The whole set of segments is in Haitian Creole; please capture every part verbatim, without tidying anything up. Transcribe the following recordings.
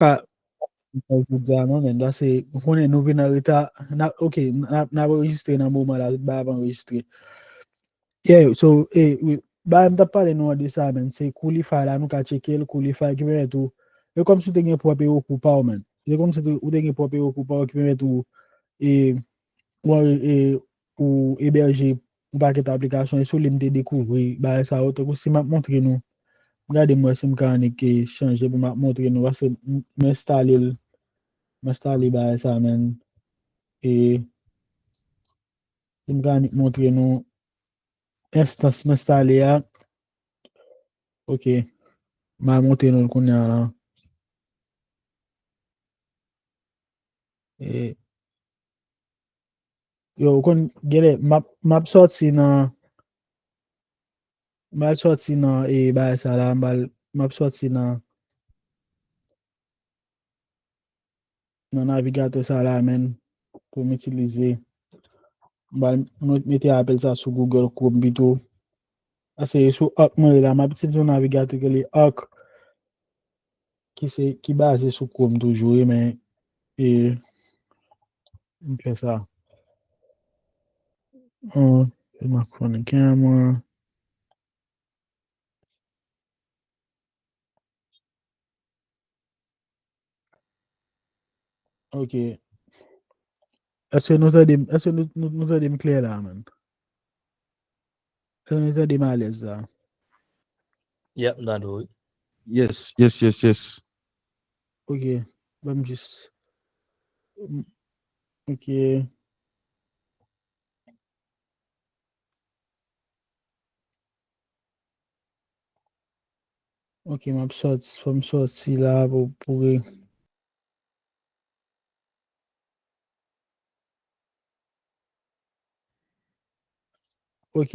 pa, pa jodi a non, men la se, ou konnen nou vin an reta, na, ok, n ap, n ap anrejistre nan moman la, tout bagay ap anrejistre. Yeah, so, e, wi, bagay m t ap pale nou an de sa, men, se Coolify la, nou ka tcheke l, Coolify ki pèmèt ou, e kòmsi ou te gen pwòp Heroku pa w, men. Se kòmsi te, ou te gen pwòp Heroku pa w ki pèmèt ou, e, ou, e, ou ebèje yon pakèt aplikasyon, e sou li m te dekouvri bagay sa yo, tankou si m ap montre nou, m gade m wè si m ka annik chanje pou m ap montre nou, paske m, m enstale l, m enstale bagay sa, men, e, si m ka annik montre nou enstans m enstale a, ok, m a montre nou l kounye a la. E, yo, ou konn, genlè, m ap, m ap sòti nan, m al sòti nan, e, bagay sa la, m al, m ap sòti nan, nan navigatè sa la, men, pou m itilize. M al mete apèl sa sou Google Chrome pito. Ase sou Arc mwen ye la, m ap itilize yon navigatè ki rele Arc, ki se, ki baze sou Chrome toujou, wi, men, e, m fè sa. Hum, se microphone camera. Ok. Èske nou tande m, èske nou, nou, nou tande m klè la, man? Èske nou tande m alèz la? Yep, m tande w, wi. Yes, yes, yes, yes. Ok. Ban m jis. Mm, ok. Ok, m ap sòti, fò m sòti la pou, pou re- Ok.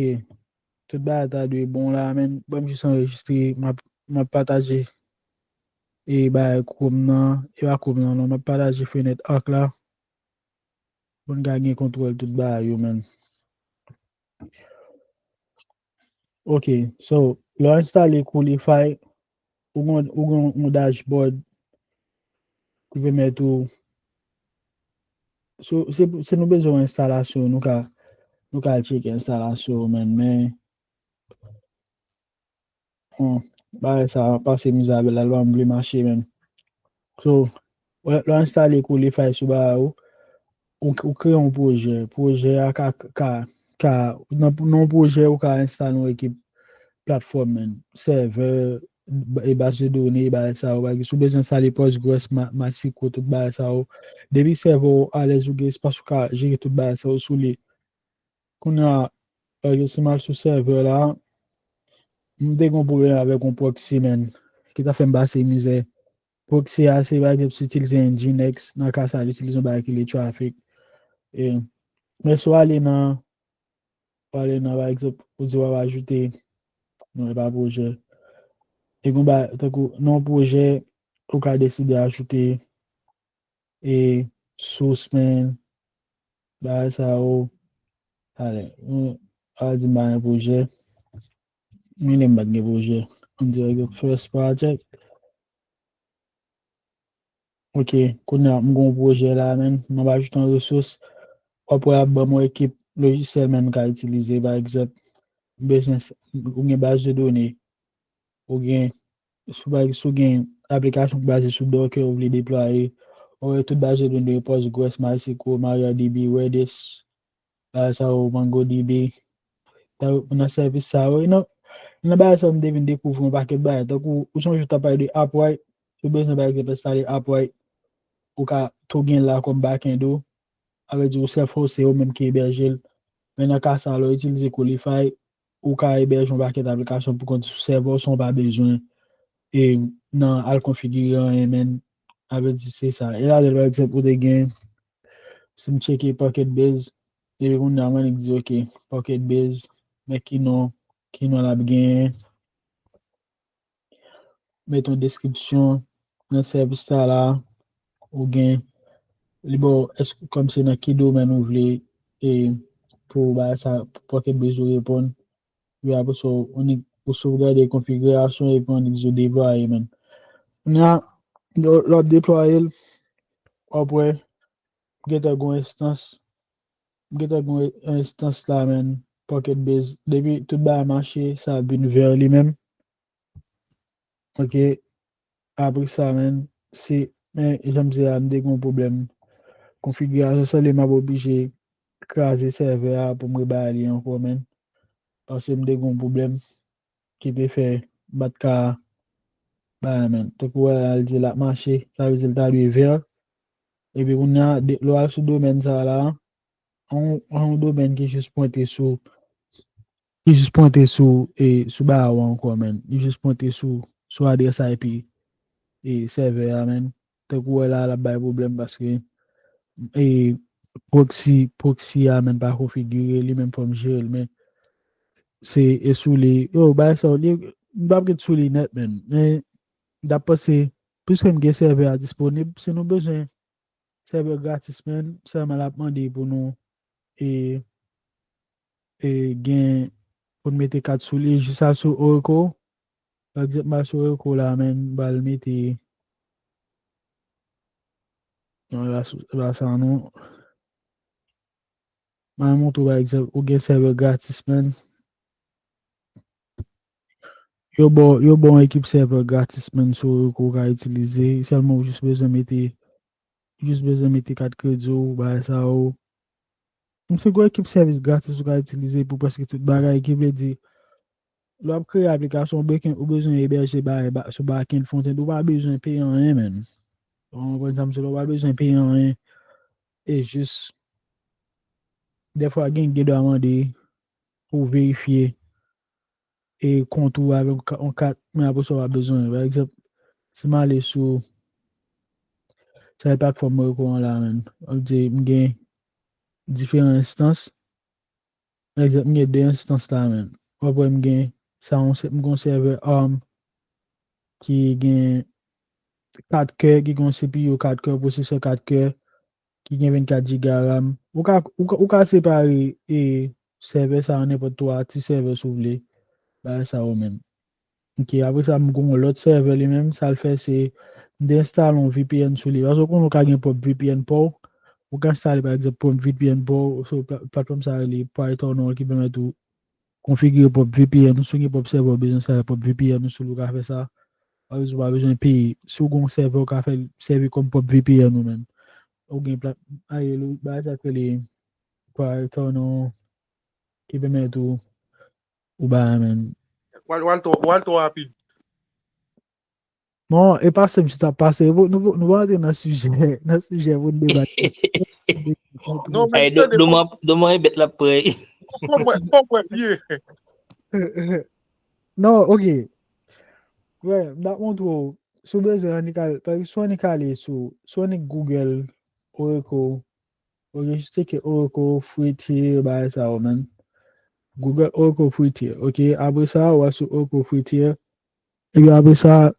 Tout bagay ta dwe bon la, men. Ban m jis anrejistre, m ap, m ap pataje. E bagay Chrome nan, e pa Chrome nan, non, m ap pataje fenèt Arc la. Pou n ka gen kontwòl tout bagay yo, men. Ok, so, lè w enstale Coolify, ou gon, ou gon yon dashboard ki pèmèt ou, so, se, se nou bezwen yon enstalasyon, nou ka, nou ka tcheke enstalasyon, men, men, bon, bagay sa pase mizè avè l, al pa m vle mache, men. So, lè w enstale Coolify sou bagay ou, ou, ou kreye yon pwojè. Pwojè a ka, ka, ka, nan, nan yon pwojè, ou ka enstale yon ekip platfòm, men. Sèvè, e baz de done, bagay sa yo, bagay, si w bezwen enstale Postgres, MySQL, tout bagay sa yo. Depi sèvè w alèz, ou gen espas, ou ka jere tout bagay sa yo sou li. Kounye a, bagay, si m al sou sèvè la, m te gen yon pwoblèm avèk yon proxy, men, ki ta fè m pase mizè. Proxy a, se, pa egzanp, si w itilize Nginx, nan ka sa, li itilize yon bagay ki rele Traefik. E, men si w ale nan, w ale nan, pa egzanp, ou di w ap ajoute, non, e pa pwojè. E gon bagay, tankou, nan yon pwojè, ou ka deside ajoute, e, source, men, bagay sa yo, ale, nou, a di m pa gen pwojè. Mwen menm m pa t gen pwojè. Ann di, first project. Ok, kounye a, m gen yon pwojè la, men, m ap ajoute yon resous. W ap wè ap ban m yon ekip lojisyèl, men, m ka itilize, pa egzanp, m bezwen, ou gen baz de done, ou gen, si w gen aplikasyon ki baze sou Docker ou vle deplwaye, ou wè tout baz de done, Postgres, MySQL, MariaDB, Redis, bagay sa yo, MongoDB. Nan sèvis sa yo, e nan, nan bagay sa yo, m te vin dekouvri yon pakèt bagay. Tankou, ou sonje w t ap pale de Upwrite, si w bezwen, pa egzanp, enstale Upwrite, ou ka tou gen l la kòm backend ou. Sa vle di, ou sèl fò se yo menm ki ebèje l. Men nan ka sa, lè w itilize Coolify, ou ka ebèje yon pakèt aplikasyon pou kont sou sèvè w san w pa bezwen e nan al konfigire anyen, men, sa vle di se sa. E la, pa egzanp, ou te gen, si m tcheke Pocket Base, epi kounye a, mwen di, ok, Pocket Base, men ki non, ki non l ap genyen, met yon deskripsyon nan sèvis sa la, ou gen, li ba w, èske, kòm se nan ki domèn ou vle, e, pou bagay sa, pou Pocket Base ou reponn. Epi apre sa, ou nik, ou sovgade konfigirasyon epi ou nik di w deplwaye, men. Kounye a, Lè w ap deplwaye l, w ap wè, gentan gon enstans, gentan gon enstans la, man, Pocket Base. Depi tout bagay mache, sa ap vin vè li menm. Ok. Apre sa, man, se, men, jan m di a, m te gen yon pwoblèm konfigirasyon, sa vle m ap oblije kraze sèvè a pou m rebay li ankò, man. Paske m te gen yon pwoblèm ki te fè m pa t ka bay, man. Tankou wè, al di l ap mache, sa vle di l ta dwe vè. Epi kounye a, lè w al sou domèn sa a la, yon, yon domèn ki jis pwente sou, ki jis pwente sou, e, sou ba a ankò, man. Li jis pwente sou, sou adrès I P, e, sèvè a, man. Tankou wè la, l ap bay pwoblèm paske, e, proxy, proxy a, man, pa konfigire, li menm fò m jere l, men se, e sou li, yo, bagay sa yo, li, m p ap ret sou li nèt, man. Men, m t ap panse, piske m gen sèvè a disponib, si nou bezwen sèvè gratis, man, sèlman l ap mande pou nou, e, e gen, pou n mete kat sou li, jis al sou Oracle. Pa egzanp, m al sou Oracle la, man, m pral mete, non, e pa sou, e pa sa non. M al montre w, pa egzanp, ou gen sèvè gratis, man. Yo ba w, yo ba w yon ekip sèvè gratis, man, sou Oracle ou ka itilize. Sèlman ou jis bezwen mete, jis bezwen mete kat kredi w, bagay sa yo. M se gwo ekip sèvis gratis ou ka itilize pou prèske tout bagay, ki vle di, lè w ap kreye aplikasyon, ou bezwen, ou bezwen ebèje bagay ba, sou backend, frontend, ou pa bezwen peye anyen, man. Ou konprann sa m di la, ou pa bezwen peye anyen. E jis, dèfwa, gen, gen dwa mande pou verifye e kont ou avèk yon ka-, yon kat, men apre sa, w pa bezwen. Pa egzanp, si m ale sou, sou platfòm Oracle an la, man, m ap di, m gen diferan enstans. Pa egzanp, m gen de enstans la, man. W ap wè m gen, sa yon sè-, m gen yon sèvè ARM ki gen kat kè, ki gen yon C P U kat kè, pwosesè kat kè, ki gen vennkat giga RAM. Ou ka, ou ka, ou ka separe, e, sèvè sa an nenpòt twa ti sèvè si w vle. Bagay sa yo menm. Ok, apre sa, m gen yon lòt sèvè li menm, sa l fè se, m te enstale yon V P N sou li. Paske w konnen ou ka gen pwòp V P N pa w, ou ka enstale, pa egzanp, pwòp V P N pa w, sou pla-, platfòm sa rele Python ki pèmèt ou konfigire pwòp V P N ou, si w gen pwòp sèvè ou bezwen enstale pwòp V P N ou sou li, ou ka fè sa. Pa bezwen, pa bezwen peye. Si w gen yon sèvè, ou ka fè l sèvi kòm pwòp V P N ou menm. Ou gen plat-, aye, bagay sa k rele Python ki pèmèt ou, ou bagay menm. W al, w al twò, w al twò rapid. Non, e pa se m jis ap pase. Nou, nou, nou pa antre nan sijè, nan sijè pou n debate. Non, men Ey, do, tande, do mwen, do mwen e bèt l ap pran. Fò mwen, fò mwen, ye. Non, ok. Wè, m t ap montre w. Si w bezwen annik al, pa egzanp, si w annik ale sou, si w annik Google Oracle, ok, jis tcheke Oracle free tier, bagay sa yo, man. Google Oracle free tier, ok. Apre sa, w al sou Oracle free tier. Epi apre sa,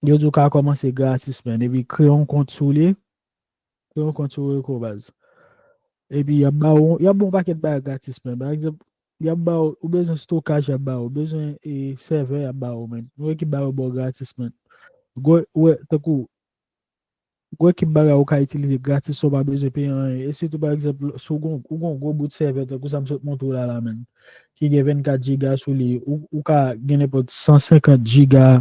yo di w ka kòmanse gratis, man. Epi kreye yon kont sou li. Kreye yon kont sou Oracle, baz. Epi y ap ba w, y ap ba w yon pakèt bagay gratis, man. Pa egzanp, y ap ba w, ou bezwen stokaj, y ap ba w, ou bezwen, e, sèvè, y ap ba w, man. Yon ekip bagay yo ba w gratis, man. Gwo, wè, tankou, gwo ekip bagay ou ka itilize gratis san w pa bezwen peye anyen. E sitou, pa egzanp, si w gon, ou gon gwo bout sèvè, tankou sa m sot montre w la, la, man, ki gen vennkat giga sou li, ou, ou ka gen nenpòt san senkant giga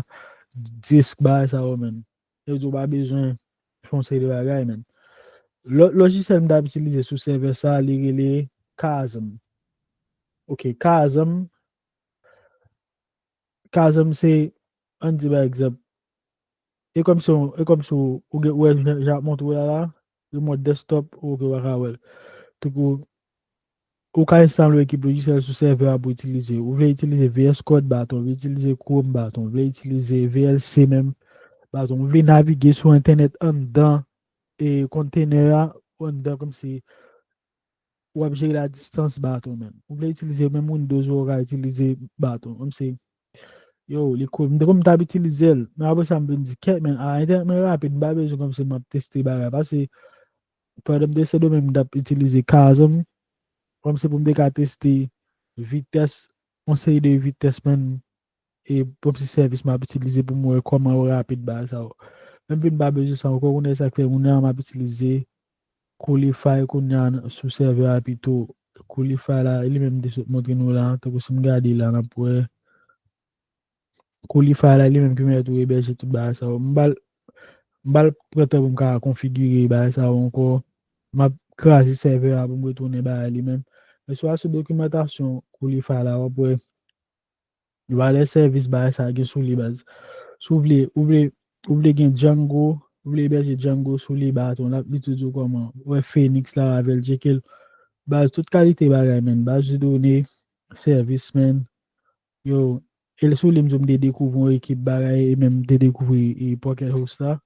disk bagay sa yo, man. Yo di w pa bezwen fè yon seri de bagay, man. Lòt lojisyèl m t ap itilize sou sèvè sa, li rele Chasm. Ok, Chasm. Chasm se, ann di pa egzanp, e kòmsi, e kòmsi ou, ou gen, ou wè, jan, jan ap montre w la, la, remote desktop, ou, ou pa ka wè l. Tankou, ou ka enstale yon ekip lojisyèl sou sèvè a pou itilize. Ou vle itilize V S Code, baton, ou vle itilize Chrome, baton, ou vle itilize V L C menm, baton, ou vle navige sou entènèt anndan, e, kontenè a, anndan, kòmsi w ap jere l a distans, baton, menm. Ou vle itilize menm Windows ou ka itilize, baton. Kòmsi, yo, li cool. M te konn m t ap itilize l, men apre sa, m vin di, kèt, men, a, entènèt mwen rapid, m pa bezwen kòmsi m ap teste bagay. Paske, pandan m te Sendomeng, m t ap itilize Chasm, kòmsi pou m te ka teste vitès, yon seri de vitès, menm, e kòmsi sèvis m ap itilize pou m wè kòman yo rapid bagay sa yo. Mwen vin pa bezwen sa ankò, kounye a sa k fè kounye a m ap itilize Coolify kounye a sou sèvè a pito. Coolify la, li menm te sot montre nou la, tankou si m gade la, n ap wè. Coolify la, li menm ki pèmèt ou ebèje tout bagay sa yo. M pral, m pral pran tan pou m ka konfigire bagay sa yo ankò. M ap kraze sèvè a pou m retounen bagay li menm. Men si w al sou dokimantasyon Coolify la, w ap wè valè sèvis bagay sa gen sou li baz. Si w vle, ou vle, ou vle gen Django, ou vle ebèje Django sou li, ba tonton, l ap li tou di w kòman. Ou wè Phoenix la, avè l tcheke l. Baz, tout kalite bagay, menn. Baz de done, sèvis, menn. Yo, e sou li m di w m te dekouvri yon ekip bagay, e menm m te dekouvri e Pocket Host la.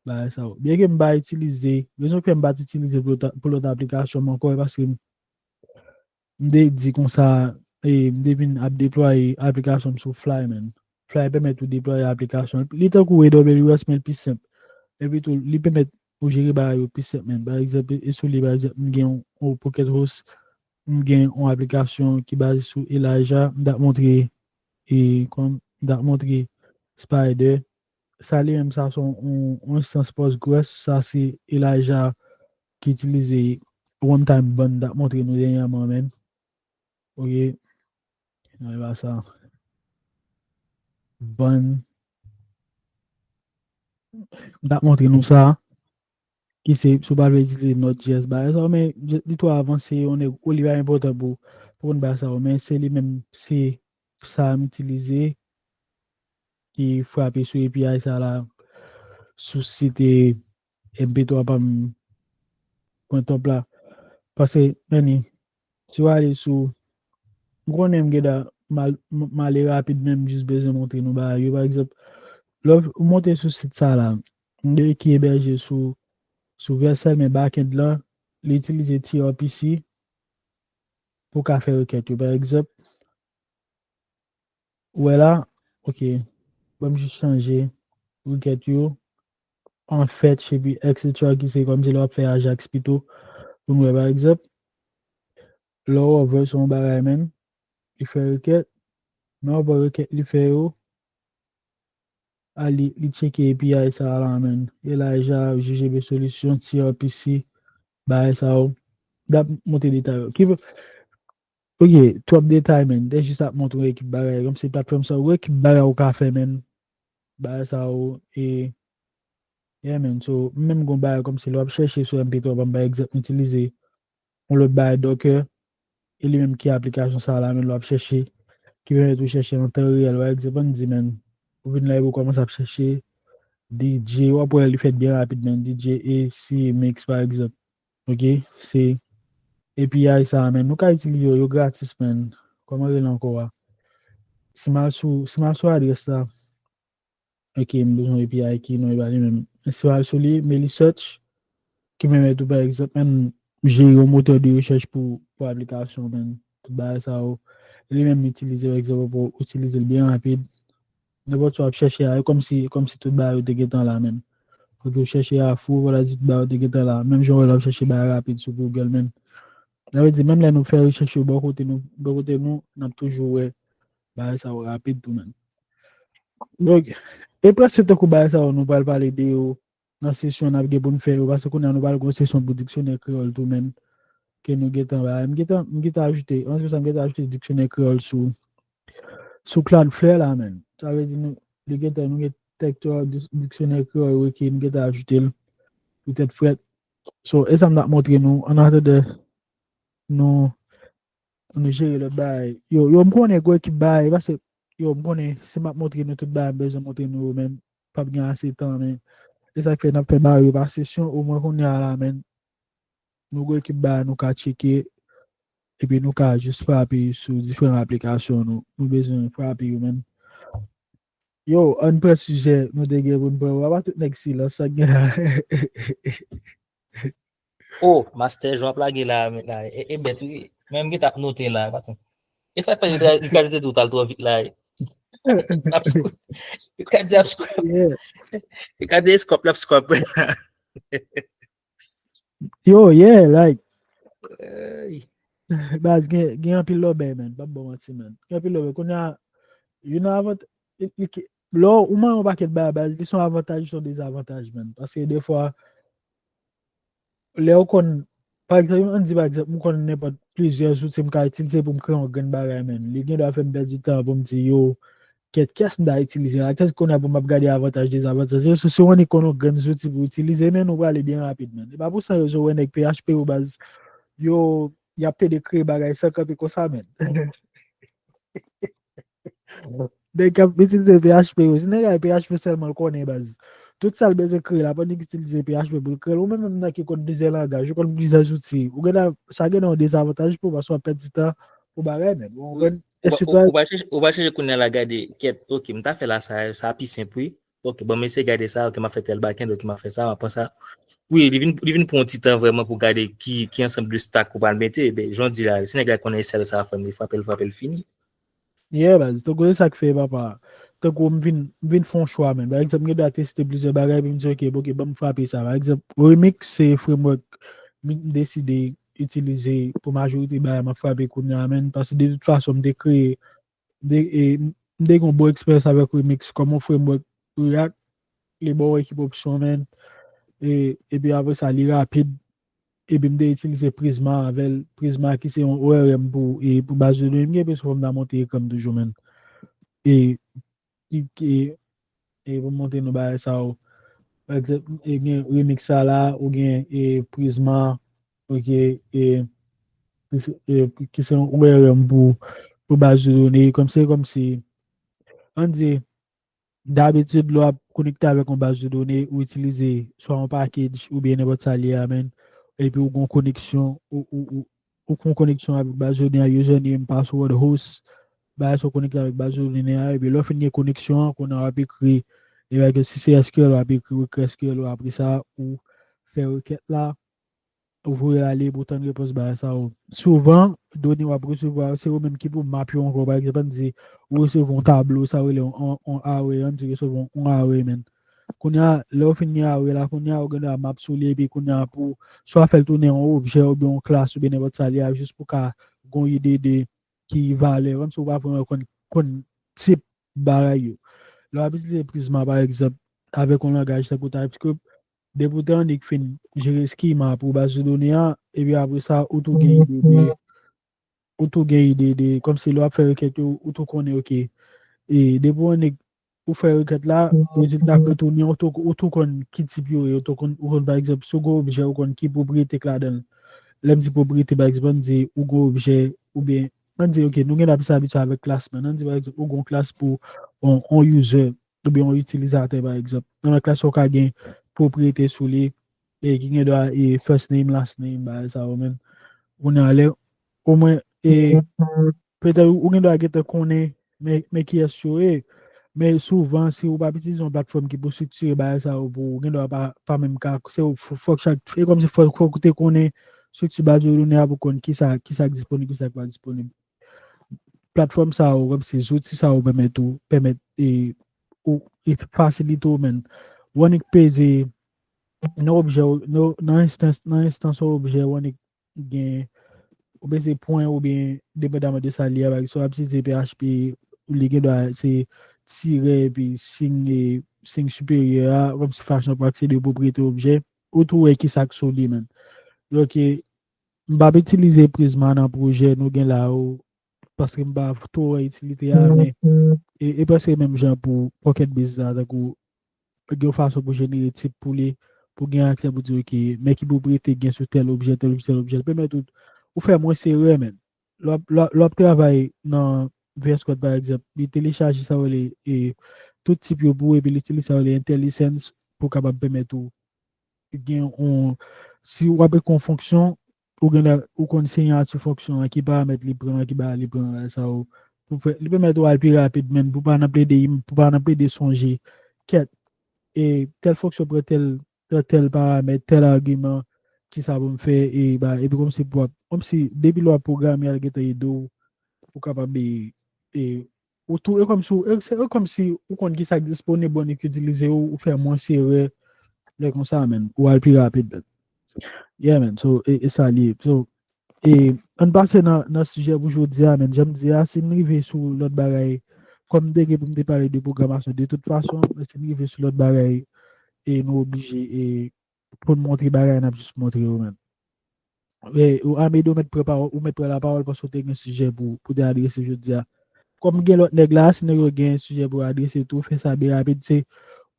Bagay sa yo. Byenke m pa itilize, rezon ki fè m pa t itilize pou lòt, pou lòt aplikasyon m ankò, e paske m te di konsa, e m te vin ap deplwaye aplikasyon m sou Fly, menn. Fly pèmèt ou deplwaye aplikasyon. Li tankou A W S, men l pi senp. Epi tou, li pèmèt ou jere bagay yo pi senp, menn. Pa egzanp, e sou li, pa egzanp, m gen yon, yon Pocket Host, m gen yon aplikasyon ki baze sou Elijah, m t ap montre, e, kòm, m t ap montre Spider. Sa li menm, sa se yon, yon, yon enstans Postgres, sa se Elijah ki itilize runtime ban m t ap montre nou dènyèman, menn. Ok. Ann al ba sa. Ban. M t ap montre nou sa. Ki se, si w pa vle itilize Node J S bagay sa yo, men li twò avanse, yon nèg, ou li pa enpòtan pou, pou konn bagay sa yo, men se li menm, se sa m itilize, ki frape sou A P I sa la, sou sit M P twa pa m pwen top la. Paske, men, si w ale sou, m konnen m gentan mal, m, m ale rapid, men m jis bezwen montre nou bagay yo. Pa egzanp, lè w monte sou sit sa la, m gen ki ebèje sou, sou Vercel, men backend lan, li itilize T R P C pou w ka fè rekèt yo. Pa egzanp, ou wè la, ok, ban m jis chanje rekèt yo, an fèt, epi et cetera, ki se kòmsi lè w ap fè Ajax pito, pou n wè, pa egzanp, lè w wè se yon bagay, menn, li fè rekèt, men w pa rekèt li fè yo, a li, li tcheke A P I sa la, menn. Elijah, J G B Solution, T R P C, bagay sa yo. M t ap montre detay yo. Ki vle, ok, twòp detay, menn. Te jis ap montre yon ekip bagay. Kòmsi platfòm sa, yon ekip bagay ou ka fè, menn. Bagay sa yo, e, yeah, menn. So, m menm gon bagay kòmsi lè w ap chèche sou M P twa, ban m bay egzanp, m itilize yon lòt bagay Docker, e li menm ki aplikasyon sa la, menn, lè w ap chèche, ki pèmèt ou chèche an tan reyèl. Pa egzanp, ann di, menn, ou vin la epi ou kòmanse ap chèche D J, w ap wè li fèt byen rapid, menn, D J A C Mix, pa egzanp. Ok, se A P I sa, menn, nou ka itilize yo, yo gratis, menn. Kòman rele ankò a? Si m al sou, si m al sou adrès la, ok, m bezwen A P I ki non, e pa li menm. Si w al sou li, men li search, ki pèmèt ou, pa egzanp, menm jere yon motè de rechèch pou, pou aplikasyon, menn. Tout bagay sa yo. Li menm itilize, pa egzanp, pou itilize l byen rapid. Nenpòt sa w ap chèche a, e kòmsi, kòmsi tout bagay yo te gentan la menm. Kote w chèche a fou, vwala di tout bagay yo te gentan la. Menm jan w wè lè w ap chèche bagay rapid sou Google, menn. Sa vle di, menm lè nou fè rechèch yo bò kote nou, bò kote nou, n ap toujou wè bagay sa yo rapid tou, menn. Donk, e prèske tankou bagay sa yo nou pral pale de yo nan sesyon n ap gen pou n fè yo, paske kounye a nou pral gen yon sesyon pou diksyonè kreyòl tou, menn, ke nou gentan bay. M gentan, m gentan ajoute, antre sa, m gentan ajoute diksyonè kreyòl sou, sou Cloudflare la, menn. Sa vle di nou, li gentan, nou gen tèks kreyòl, dik-, diksyonè kreyòl, wi, ki m gentan ajoute l pou tèt frèt. So, e sa m t ap montre nou, an atandan nou, nou jere lòt bagay. Yo, yo, m konnen gwo ekip bagay, paske, yo, m konnen si m ap montre nou tout bagay, m bezwen montre nou yo, menn, p ap gen ase tan, men e sa k fè n ap fè bagay yo pa sesyon, omwen kounye a la, menn, nou gwo ekip bagay, nou ka tcheke, epi nou ka jis frape sou diferan aplikasyon nou, nou bezwen frape yo, menn. Yo, ann pran sijè nou te gen pou n pran, w a pa tout nèg silans, sa k gen la. Oh, Master Jean ap lage la, men la, e, e bèt wi. Men m gentan ap note la, patwon. E sa k fè li ka, li ka di tout al twò vit la. L ap scroll. Li ka di ap scroll. Yeah. Li ka di scroll, l ap scroll. Yo, yeah, like, Ey. Baz, gen, gen anpil lòbèy, menn. P ap ba w manti, menn. Gen anpil lòbèy. Kounye a, you know, avant, li, li, lè w manyen yon pakèt bagay, baz, li se yon avantaj, li se yon dezavantaj, menn. Paske defwa, lè w konn, pa egzanp, ann di pa egzanp, m konn nenpòt plizyè zouti m ka itilize pou m kreye yon grenn bagay, menn. Li gen dwa fè m pèdi tan pou m di, yo, kèt, kiyès m ta itilize la? Kèt kounye a pou m ap gade avantaj, dezavantaj. Se, se, se w annik konn yon grenn zouti pou w itilize, menn, ou prale byen rapid, menn. E pa pou san rezon, w wè nèg P H P yo, baz, yo, y ap plede kreye bagay san kanpe konsa, menn. Nèg k ap itilize P H P yo, se nèg ay P H P sèlman l konnen, baz. Tout sa l bezwen kreye la, pandan l itilize P H P pou l kreye l. Ou menm, menm nan ki konn plizyè langaj, ou konn plizyè zouti. Ou gen sa gen yon dezavantaj pou w, paske w ap pèdi tan pou bagay, menn. Ou konprann? E ou pa, ou, ou pa chèche, ou pa chèche kounye a la gade, kèt, ok, m ta fè la sa, sa pi senp, wi. Ok, bon, m eseye gade sa, ok, m ap fè tèl backend, ok, m ap fè sa, m ap pran sa. Wi, li vin, li vin pran yon ti tan vrèman pou gade ki, ki ansanm de stack ou pral mete. Ben, jan w di la, si nèg la konnen sèl sa, frè m, li frape l, frape l, fini. Yeah, baz, tankou se sa k fè, papa. Tankou m vin, m vin fè yon chwa, menn. Pa egzanp, m gen dwa teste plizyè bagay, epi m di, ok, ok, ban m frape sa. Pa egzanp, Remix se framework m, m deside itilize pou majorite bagay m ap frape kounye a, menn. Paske de tout fason, m te kreye, de, e, m, m te gen yon bon eksperyans avèk Remix kòm yon framework React, li ba w ekip opsyon, menn. E, epi apre sa, li rapid. Epi m te itilize Prisma avè l. Prisma ki se yon O R M pou, e, pou baz de done. M gen plis fò m ta monte ekran m toujou, menn. E, ki, ki, e pou m montre nou bagay sa yo. Pa egzanp, e gen Remix sa la, ou gen, e, Prisma, ok, e, ki se, e, ki se yon O R M pou, pou baz de done. Kòm se, kòm si, ann di, dabitid, lè w ap konekte avèk yon baz de done, ou itilize swa yon package oubyen nenpòt sa l ye a, menn. Epi ou gen yon koneksyon, ou, ou, ou, ou gen yon koneksyon avèk baz de done a, username, password, host, bagay sa w konekte avèk baz de done a, epi lè w fin gen koneksyon an, kounye a w ap ekri, e bagay si se S Q L, w ap ekri request S Q L ou, apre sa, ou fè rekèt la, ou voye l ale pou w tann repons bagay sa yo. Souvan, done w ap resevwa yo, se yo menm ki pou map yo ankò. Pa egzanp, ann di, ou resevwa yon tablo, sa yo rele yon, yon, yon array, ann di w resevwa yon, yon array, menn. Kounye a, lè w fin gen array la, kounye a, ou gen dwa map sou li, epi kounye a, pou swa fè l tounen yon objè, oubyen yon klas, oubyen nenpòt sa li a, jis pou w ka gen yon ide de ki valè, kòmsi ou pa vrèman konn, konn tip bagay yo. Lè w ap itilize Prisma, pa egzanp, avèk yon langaj tankou TypeScript, depi w te annik fin jere schema pou baz de done a, epi apre sa, ou tou gen ide de, ou tou gen ide de, kòmsi lè w ap fè rekèt yo, ou tou konnen, ok, e depi w annik ou fè rekèt la, rezilta k retounen, ou tou, ou tou konn ki tip yo ye, ou tou konn, ou konn, pa egzanp, si w gen objè, ou konn ki pwopriyete k ladan l. Lè m di pwopriyete, pa egzanp, ann di ou gen objè, oubyen, ann di, ok, nou gen dwa plis abitye avèk klas, men ann di, pa egzanp, ou gen yon klas pou yon, yon user, oubyen yon itilizatè, pa egzanp. Nan klas sa, ou ka gen pwopriyete sou li, e ki gen dwa, e first name, last name, bagay sa yo, menn. Kounye a, lè, omwen, e petèt ou, ou gen dwa gentan konnen, men, men kiyès yo ye. Men souvan, si ou p ap itilize yon platfòm ki pou estriktire bagay sa yo pou ou, ou gen dwa pa, pa menm ka, se ou, fò, fòk chak, e kòmsi fò, fòk ou te konnen estrikti baz de done a pou konn kisa, kisa k disponib, kisa k pa disponib. Platfòm sa yo, kòmsi zouti sa yo pèmèt ou, pèmèt, e, ou, e fasilite ou menm. Ou annik peze nan objè, nan, nan enstans, nan enstans yon objè, ou annik gen, ou peze pwen oubyen depandaman de sa li a, pa egzanp, si w ap itilize P H P, li gen dwa se tirè epi siy, e, siy siperyè a, kòmsi fason pou aksede pwopriyete objè, ou tou wè kisa k sou li, menm. Donk, e, m p ap itilize Prisma nan pwojè nou gen la yo, paske m pa twò wè itilite a, men e, e prèske menm jan pou Pocket Base la, tankou gen yon fason pou jenere tip pou li, pou gen aksè pou di, ok, men ki pwopriyete gen sou tèl objè, tèl objè, tèl objè. L pèmèt ou, ou fè mwens erè, menm. Lè w ap, lè w ap, lè w ap travay nan V S Code, pa egzanp, li telechaje sa yo rele, e, tout tip yo pou ou, epi li itilize sa yo rele IntelliSense pou kapab pèmèt ou gen yon, si w ap ekri yon fonksyon, ou gen, ou konn siyati fonksyon an, ki paramèt li pran, ki bagay li pran, bagay sa yo, pou fè, li pèmèt ou al pi rapid, menm, pou pa nan plede, pou pa nan plede sonje, kèt, e tèl fonksyon pran tèl, pran tèl paramèt, tèl agiman, kisa pou m fè, e ba, epi kòmsi pou ap, kòmsi, depi lè w ap pwograme, al gentan ede w, pou kapab, e, e, ou tou, e kòmsi, e, se, e kòmsi ou konn kisa k disponib, ou annik itilize yo, ou fè mwens erè, lè konsa, menm, ou al pi rapid, menm. Yeah, man, so, e, e sa li ye. So, e, ann pase nan, nan sijè pou jodi a, menm, jan m di a, si n rive sou lòt bagay, kòm m te gen pou m te pale de pwogramasyon, de tout fason, si n rive sou lòt bagay, e nou oblije, e pou n montre bagay, n ap jis montre yo, menm. E, ou, Amede, ou mèt pran pawòl, ou mèt pran lapawòl paske w te gen sijè pou, pou te adrese jodi a. Kòm gen lòt nèg la, si nèg yo gen sijè pou yo adrese tou, fè sa byen rapid, se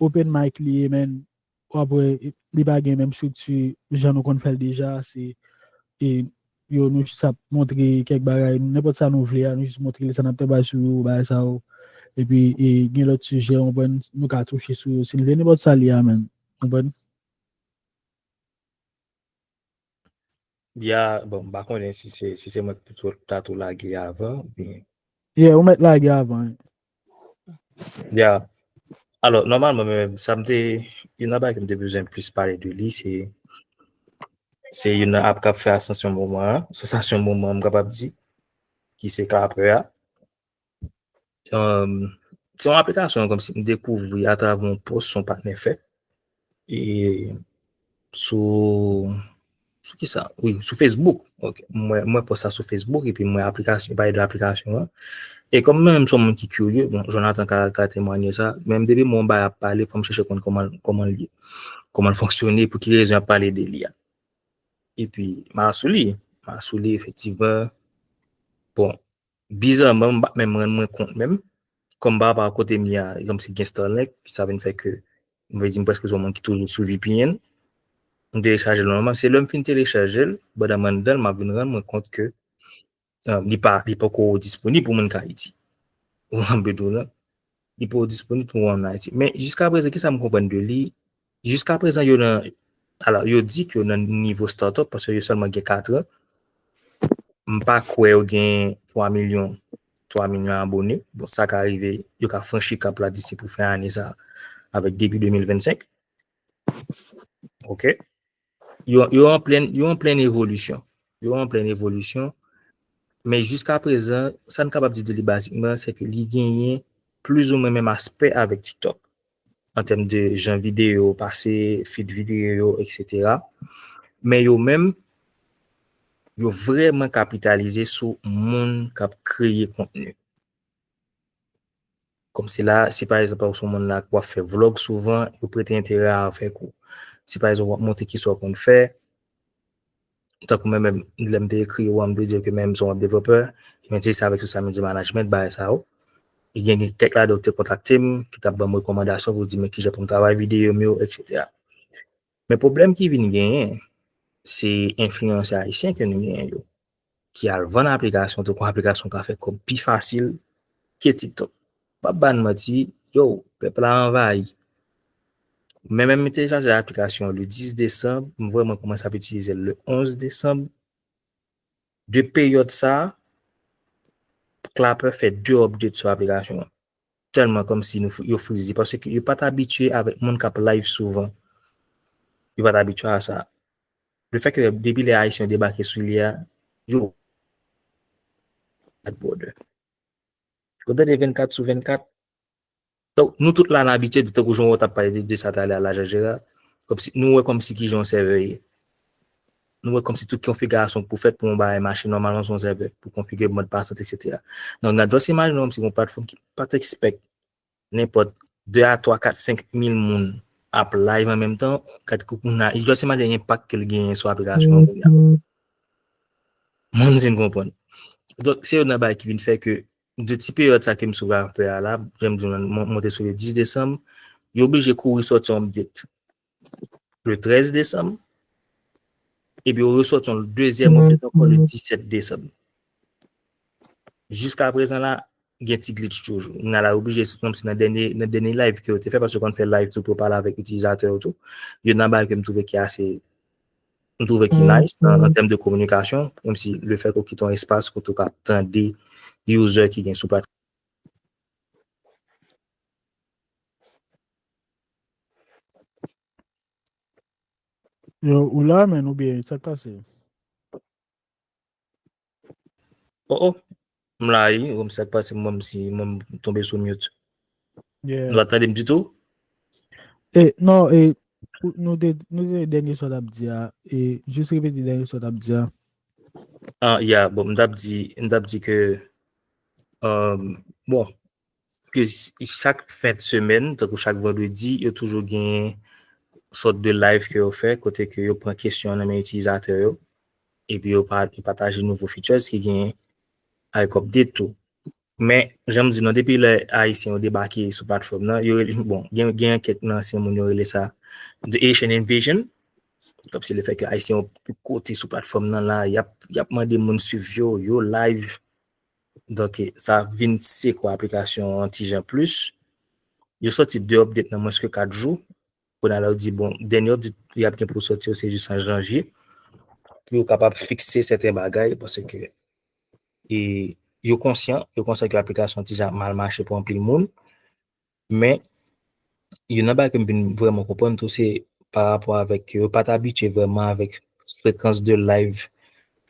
open mic li ye, menm. Apre, li pa gen menm estrikti jan nou konn fè l deja, se, e, yo, nou jis ap montre kèk bagay, nenpòt sa nou vle a, nou jis montre li sa n ap travay sou yo, bagay sa yo. Epi, e, gen lòt sijè, w konprann, nou ka touche sou yo, si n vle, nenpòt sa li a, menm. W konprann? Ya, bon, m pa konnen si se, si se mwen ki pou ta tou lage avan, oubyen. Yeah, ou mèt lage avan. Ya. Alò, nòmalman, men, sa m te, youn nan bagay ke m te bezwen plis pale de li, se, se youn nan app k ap fè asansyon moman an, sansasyon moman an, m kapab di, ki se Clapper a. Um, se yon aplikasyon kòmsi m dekouvri atravè yon post yon patnè fè. E sou, sou ki sa? Wi, sou Facebook. Ok. Mwen, mwen post sa sou Facebook epi mwen aplikasyon, pale de aplikasyon an. E kòm mwen menm se yon moun ki kirye, bon, Jonathan ka, ka temwanye sa, menm depi mwen yon bagay ap pale, fò m chèche konn kòman, kòman l ye. Kòman l fonksyone, pou ki rezon y ap pale de li a. Epi, m al sou li. M al sou li, efektivman. Bon, bizarman, m pa t menm rann mwen kont menm. Kòm pa rapò a kote m ye a, kòmsi gen Starlink, sa vin fè ke, m vle di, m prèske se yon moun ki toujou sou V P N. M telechaje l nòmal. Se lè m fin telechaje l, pandan m anndan l, m ap vin rann mwen kont ke, um, li pa, li poko disponib pou moun k Ayiti. Ou konprann sa m vle di w la? Li poko disponib pou moun Ayiti. Men jiskaprezan, kisa m konprann de li? Jiskaprezan, yo nan, alò, yo di ke yo nan nivo startup paske yo sèlman gen katran. M pa kwè yo gen twa milyon, twa milyon abone. Bon, sa ka rive, yo ka franchi kap la disi pou fen ane sa, avèk debi de mil vennsenk. Ok. Yo, yo an plen, yo an plen evolisyon. Yo an plen evolisyon. Men jiskaprezan, sa n kapab di de li bazikman, se ke li genyen plizoumwen menm aspè avèk TikTok. An tèm de jan videyo pase, feed videyo yo, etsetera. Men yo menm, yo vrèman kapitalize sou moun k ap kreye kontni. Kòmsi la, si pa egzanp, ou se yon moun la k ap fè vlòg souvan, yo prete enterè avèk ou. Si pa egzanp, w ap montre kisa w konn fè, tankou mwen menm, lè m te ekri yo a, m te di yo ke mwen menm se yon web developer, mwen te sa avèk social media management, bagay sa yo. E gen, gen kèk ladan yo te kontakte m, ki t ap ban m rekòmandasyon pou di men kijan pou m travay videyo m yo, etsetera. Men pwoblèm ki vin genyen, se enfliyansè ayisyen ke nou genyen yo, ki al vann aplikasyon, tankou aplikasyon ka fè kòb pi fasil ke TikTok. M p ap ba n manti, yo, pèp la anvayi. Men menm m telechaje aplikasyon le dis desanm, m vrèman kòmanse ap itilize l le onz desanm. De peryòd sa, Clapper fè de update sou aplikasyon an. Tèlman kòmsi nou, yo frize, paske yo pa t abitye avèk moun k ap live souvan. Yo pa t abitye a sa. Le fè ke depi lè Ayisyen yo debake sou li a, yo, brother. Yo tande vennkat sou vennkat. Donk, nou tout la, n abitye, tankou jan w t ap pale de, de sa talè a la, Jean Gérard. Kòmsi, nou wè kòmsi kijan yon sèvè ye. Nou wè kòmsi tout konfigarasyon k pou fèt pou yon bagay mache nòmalman sou yon sèvè, pou konfigire modpas, etsetera. Donk, n ap just imajine kòmsi yon platfòm ki pa t expect nenpòt de a twa, kat, senk mil moun ap live an menm tan, gad koukouna, just imajine enpak ke l genyen sou aplikasyon an kounye a. Moun vin konprann. Donk, se youn nan bagay ki vin fè ke de ti peryòd sa ke m sou Clapper a la, jan m di w, m monte sou le dis desanm, yo oblije kouri sòti yon update le trèz desanm, epi yo resòti yon dezyèm update ankò le disèt desanm. Jiskaprezan la, gen ti glitch toujou. N a la oblije, se kòmsi nan dènye, nan dènye live ke yo te fè, paske yo konn fè live tou pou yo pale avèk itilizatè yo tou. Youn nan bagay ke m twouve ki ase, m twouve ki nice nan, an tèm de kominikasyon, kòmsi le fè ke w kite yon espas kote w ka tande user ki gen sou platfòm. Yo, ou la, menn, oubyen sa k pase? Oh, oh. M la, wi, kòm sa k pase, mwen, si mwen m tonbe sou mute. Nou pa tande m ditou? E, non, e, nou te, nou te dènye sa w t ap di a, e, jis repete dènye sa w t ap di a. Ah, ya, bon, m t ap di, m t ap di ke, um, bon, ke s- chak fen de semèn, tankou chak vandredi, yo toujou gen sòt de live ke yo fè, kote ke yo pran kesyon nan men itilizatè yo, epi yo pa- yo pataje nouvo features ki gen avèk update tou. Men, jan m di nou, depi lè Ayisyen yo debake sou platfòm nan, yo rele- bon, gen, gen kèk nan ansyen moun yo rele sa The Asian Invasion. Kòmsi le fè ke Ayisyen yo tout kote sou platfòm nan la, y ap, y ap mande moun swiv yo, yo live. Donk, sa vin sekwe aplikasyon an ti jan plis. Yo sòti de update nan mwens ke kat jou. Kounye a la, yo di, bon, dènye update y ap gen pou sòti yo, se jis an janvye. Pou yo kapab fikse sèten bagay, paske e yo konsyan, yo konsyan ke aplikasyon an ti jan mal mache pou anpil moun. Men, youn nan bagay ke m vin vrèman konprann tou, se pa rapò avèk yo pa t abitye vrèman avèk frekans de live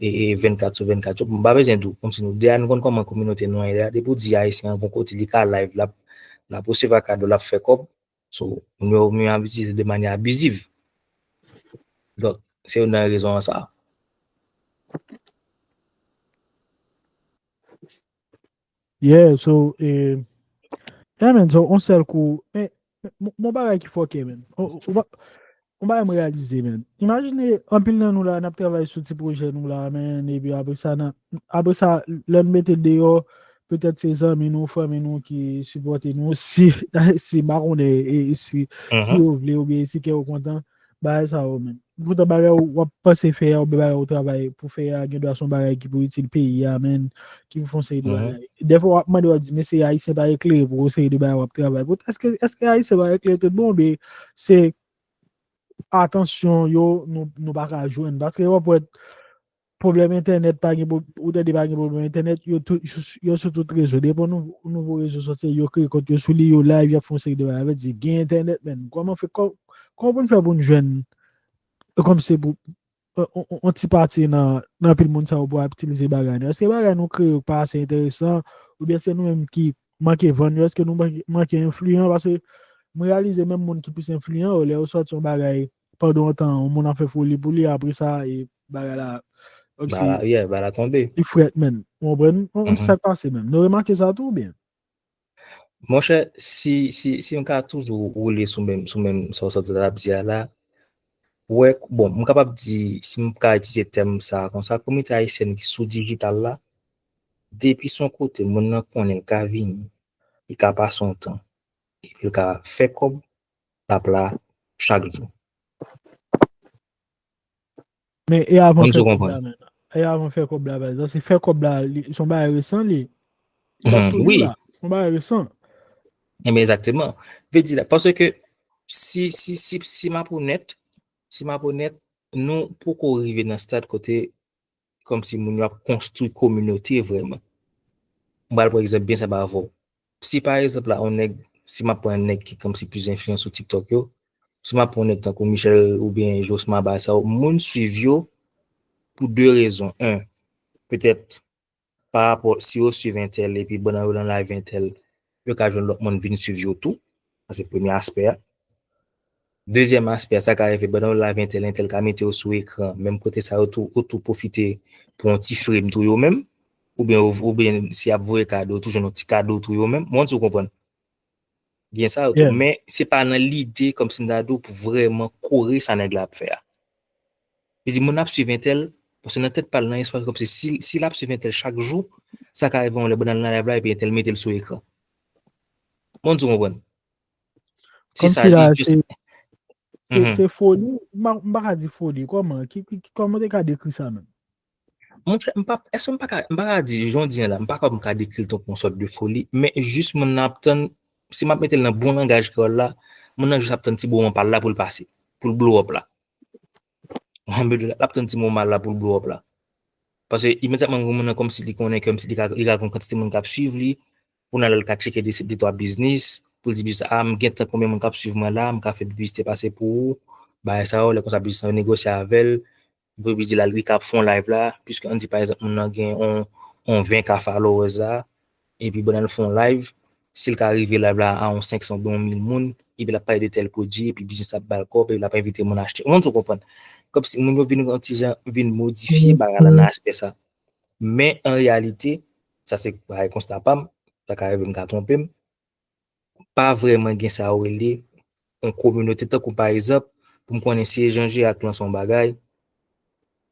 e, e vennkat sou vennkat yo. M pa bezwen di w, kòmsi nou deja nou konn kòman kominote nou an ye la. Depi w di Ayisyen an gon kote li ka live, l ap, l ap resevwa kado, l ap fè kòb. So, nou, nou abitye de manyè abiziv. Donk, se youn nan rezon an sa. Yeah, so, eh, yeah, man, so, on sèl kou, men, men, mon bagay ki fòkè, man. On, on, on ba- on bagay m reyalize, man. Imajine, anpil nan nou la, n ap travay sou ti pwojè nou la, man, epi apre sa, nan, apre sa, lè n mete l deyò, petèt se zanmi nou, fanmi nou ki sipòte nou, si, si, m pa konnen, e, si, si yo vle, oubyen si kè yo kontan, bagay sa yo, man. Poutan bagay w ap panse fè a, oubyen bagay ou travay pou fè a, gen dwa se yon bagay ki pou itil peyi a, man, ki pou fè yon seri de bagay. Dèfwa w ap mande, w ap di, men se Ayisyen pa eklere pou yon seri de bagay w ap travay. Poutan, èske, èske Ayisyen pa eklere tout bon, oubyen se atansyon yo, nou, nou pa ka jwenn? Paske w ap wè pwoblèm entènèt, pa gen, pwo- ou tande pa gen pwoblèm entènèt, yo, tou, yo sou tout rezo. Depi yon nou- nouvo rezo sòti, yo kreye kont yo sou li, yo live, y ap fè yon seri de bagay. Sa vle di, gen entènèt, men kòman fè, kò- kòman pou n fè pou n jwenn, kòmsi pou, on, on, on ti pati nan, nan pil moun sa yo pou ap itilize bagay nou? Èske bagay nou kreye yo pa ase enteresan? Oubyen se nou menm ki manke vann yo? Èske nou manke, manke enfliyan? Paske m reyalize menm moun ki plis enfliyan yo, lè yo sòti yon bagay pandan yon tan, yon moun ap fè foli pou li, apre sa, e bagay la, kòmsi, Bagay la, yeah, bagay la tonbe. Li frèt, man. Ou konprann? On, on sa k pase menm. Nou remake sa tou, oubyen? Monchè, si, si, si m ka toujou woule sou menm, sou menm sa w sot ap di a la, wè, bon, m kapab di, si m ka itilize tèm sa a konsa, kominote ayisyèn ki sou dijital la, depi se yon kote moun nan konnen l ka vini, li ka pase yon tan, epi l ka fè kòb, l ap la chak jou. Men e avan fè kòb la, men. E avan fè kòb la, pa egzanp, se fè kòb la, li, se yon bagay resan li. Li t ap toujou la. Se yon bagay resan. Ebyen, egzakteman. Vle di la, paske si, si, si, si m ap onèt, si m ap onèt, nou poko rive nan stad kote kòmsi moun yo ap konstwi kominote vrèman. M pral pran egzanp byen senp avè w. Si pa egzanp la, yon nèg, si m ap pran nèg ki kòmsi plis enfliyan sou TikTok yo, si m ap pran yon nèg tankou Michel oubyen Josma, bagay sa yo, moun swiv yo pou de rezon. En, petèt, pa rapò si yo swiv entèl epi pandan yo nan live entèl, yo ka jwenn lòt moun vin swiv yo tou. Sa se premye aspè a. Dezyèm aspè a, sa ka rive pandan yo live entèl, entèl ka mete yo sou ekran, menm kote sa yo tou, yo tou pwofite pou yon ti frame tou yo menm, oubyen, oubyen si y ap voye kado, yo tou jwenn yon ti kado tou yo menm. Mwen, si w konprann. Gen sa yo tou, men se pa nan lide kòmsi m ta di w pou vrèman kore sa nèg la ap fè a. Li di moun ap swiv entèl, paske nan tèt pa l, nan espwa kòmsi si, si l ap swiv entèl chak jou, sa ka rive yon lè pandan l nan live la, epi entèl mete l sou ekran. Mwen, di w konprann. Kòmsi la, se, se, se foli, m pa, m pa ka di foli, kòman, ki, ki, kòman te ka dekri sa menm? Monchè, m pa, èske m pa ka, m pa ka di, jan w di an la, m pa kwè m ka dekri l tankou yon sòt de foli, men jis moun nan ap tann, si m ap mete l nan bon langaj kreyòl la, moun nan jis ap tann ti moman pa l la pou l pase, pou l blow up la. L ap tann ti moman la pou l blow up la. Paske imedyatman moun nan kòmsi li konnen, kòmsi li ka, li ka gen yon kantite moun k ap swiv li, kounye a la l ka tcheke de, de twa biznis, pou l di biznis, a, m gen tan konbyen moun k ap swiv mwen la, m ka fè piblisite pase pou ou, bagay sa yo, lè konsa biznis lan yo negosye avè l, epi di la, li ka fè yon live la, piske ann di pa egzanp moun nan gen yon, yon ven K followers la, epi pandan l fè yon live, si l ka rive live la a yon senk san oubyen yon mil moun, epi l ap pale de tèl pwodui, epi biznis la ap ba l kòb, epi l ap envite moun achte. Ou konn sa w konprann? Kòmsi moun yo vin yon ti jan, vin modifye bagay la nan aspè sa. Men an reyalite, sa se bagay konsta pa m, sa ka rive m ka twonpe m, pa vrèman gen sa yo rele yon kominote. Tankou pa egzanp, pou m konnen si e Jan Jera k lanse yon bagay,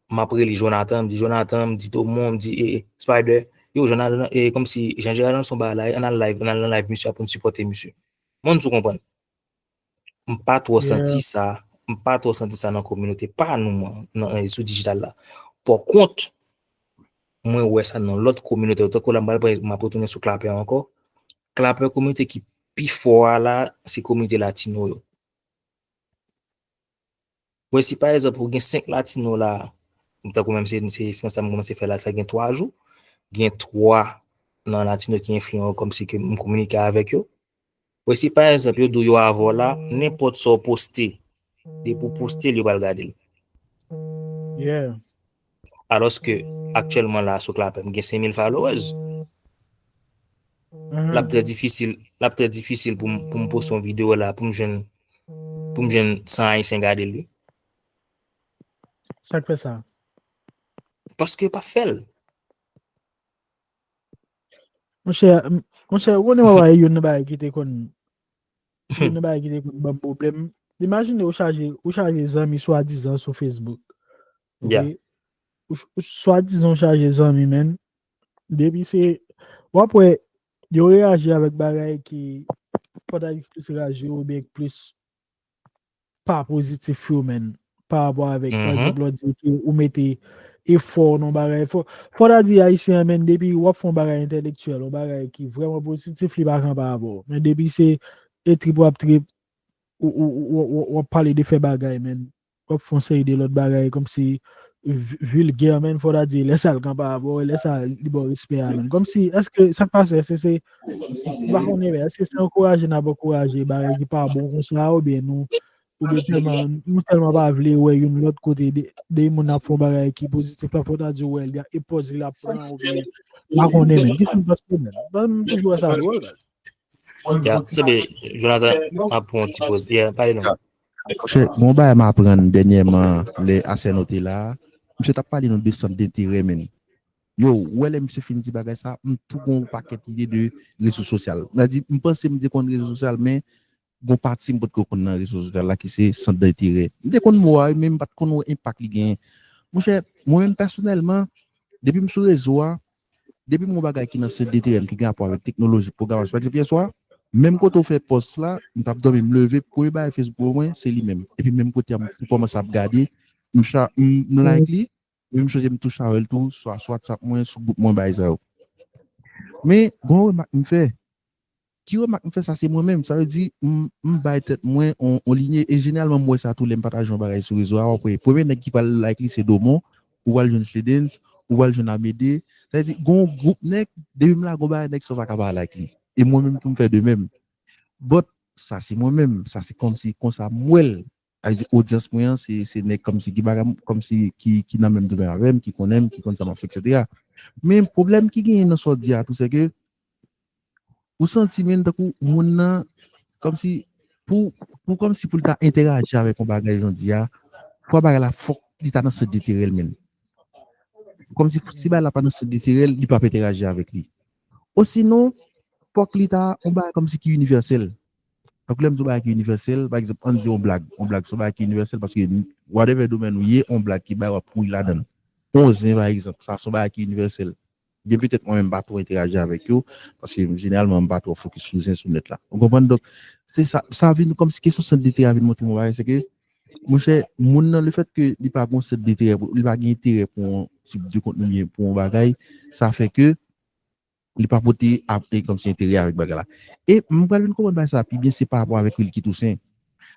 m ap rele Jonathan, m di Jonathan, m di Domon, m di e, e, Spider, yo, Jonathan, e, kòmsi Jan Jera lanse yon bagay la, ann al live, ann al nan live misye a pou n sipòte misye. Mwen, si w konprann. M pa twò santi sa, m pa twò santi sa nan kominote pa nou an, nan, e, sou dijital la. Pòkont, mwen wè sa nan lòt kominote yo. Tankou la, m pral pran, m ap retounen sou Klapè ankò. Klapè, kominote ki pi fò a la, se kominote latino yo. Wè, si pa egzanp, ou gen senk latino la, tankou menm se, se eksperyans sa m kòmanse fè la, sa gen twa jou, gen twa nan latino ki enfliyan yo kòmsi ke m kominike avèk yo. Wè, si pa egzanp, yo di w yo avè w la, nenpòt sa w poste, depi w poste l, yo pral gade l. Yeah. Alòske, aktyèlman la, sou Klapè, m gen senk mil followers. L ap trè difisil, l ap trè difisil pou m, pou m poste yon videyo la, pou m jwenn, pou m jwenn san Ayisyen gade l, wi. Sa k fè sa? Paske yo pa fè l. Monchè, m- monchè, ou konnen mwen wè youn nan bagay ki te konn youn nan bagay ki te konn ban m pwoblèm. Imajine ou chaje, ou chaje zanmi swadizan sou Facebook. Ok? Yeah. Ou ch- ou swadizan ou chaje zanmi, men. Depi se, w ap wè, yo reyaji avèk bagay ki, pòt avèk plis raje oubyen plis pa pozitif yo, men. Pa rapò avèk, pa Mhm. egzanp, lè w di ke ou mete efò nan bagay. Fò, fò ta di Ayisyen an, men, depi w ap fè yon bagay entèlektyèl, yon bagay ki vrèman pozitif, li pa kanpe avè w. Men depi se e trip w ap trip, ou, ou, ou, ou, w ap pale de fè bagay, men. W ap fè yon seri de lòt bagay, kòmsi vi- vilgè, men, fò ta di, lè sa l kanpe avè w, lè sa li ba w respè a, men. Kòmsi, èske, sa k pase, èske se, m pa konnen, men, èske se ankouraje n ap ankouraje bagay ki pa bon konsa, oubyen nou, oubyen tèlman, nou tèlman pa vle wè youn lòt kote de, de moun ap fè yon bagay ki pozitif la, fò ta di w wè l, e pòz li ap pran, oubyen, m pa konnen, men. Kisa w panse, men? Ban m toujou wè sa dwòl, guys. Ya, se byen, Jonathan ap pran yon ti poz. Yeah, pale non. Monchè, gon bagay m aprann dènyèman, lè Asèno te la, misye t ap pale nou de sant denterè, men. Yo, ou wè lè misye fin di bagay sa, m tou gon pakèt ide de rezo sosyal. M di, m panse m te konn rezo sosyal, men gon pati m potko konn nan rezo sosyal la ki se sant denterè. M te konn mo a, men m pa t konn wè enpak li genyen. Monchè, mwen menm pèsonèlman, depi m sou rezo a, depi m gon bagay ki nan sant denterè m ki gen rapò avèk teknoloji, pwogramasyon, pa egzanp, yè swa, menm kote w fè pòs la, m t ap dòmi, m leve, premye bagay Facebook mwen, se li menm. Epi menm kote a, m kòmanse ap gade, m cha, m, m like li, epi m chonje m tou share l tou, swa sou WhatsApp mwen, sou gwoup mwen, bagay sa yo. Men, gon remak m fè. Ki remak m fè sa, se mwen menm. Sa vle di, m, m bay tèt mwen on, on linye, e jeneralman, m wè sa tou lè m pataje yon bagay sou rezo a, w ap wè, premye nèg ki pral like li, se Domon, ou pral jwenn Shedens, ou pral jwenn Amede. Sa vle di, gon gwoup nèg, depi m lage yon bagay, nèg sa yo pa ka pa like li. E mwen menm tou, m fè de menm. But, sa se mwen menm, sa se kòmsi, konsa m wè l. Sa vle di, odyans mwen an, se, se nèg kòmsi ki bagay, kòmsi ki, ki nan menm domèn avè m, ki konnen m, ki konn sa m ap fè, etsetera. Men pwoblèm ki genyen nan sa w di a tou, se ke ou santi, men, tankou moun nan, kòmsi, pou, pou kòmsi pou l ta entèraji avèk yon bagay, jan w di a, fò bagay la, fòk li ta nan sant denterè l, men. Kòmsi si bagay la pa nan sant denterè l, li p ap entèraji avèk li. Osinon, fòk li ta yon bagay kòmsi ki inivèsèl. Tankou lè m di yon bagay ki inivèsèl, pa egzanp, ann di yon blag. Yon blag se yon bagay ki inivèsèl paske whatever domèn ou ye, yon blag ki bay, w ap mouri ladan l. Yon zen, pa egzanp, sa se yon bagay ki inivèsèl. Byen petèt mwen menm m pa twò entèraji avèk yo, paske jeneralman m pa twò fokis sou zen sou nèt la. Ou konprann? Donk, se sa, sa vin kòmsi kesyon sant denterè a vin montre m yon bagay, se ke, monchè, moun nan, lefèt ke li pa gon sant denterè, li pa gen enterè pou yon tip de kontni, pou yon bagay, sa fè ke li pa pote ap, e, kòmsi enterè avèk bagay la. E m pral vin konprann bagay sa pi byen, se pa rapò avèk Wilky Toussaint.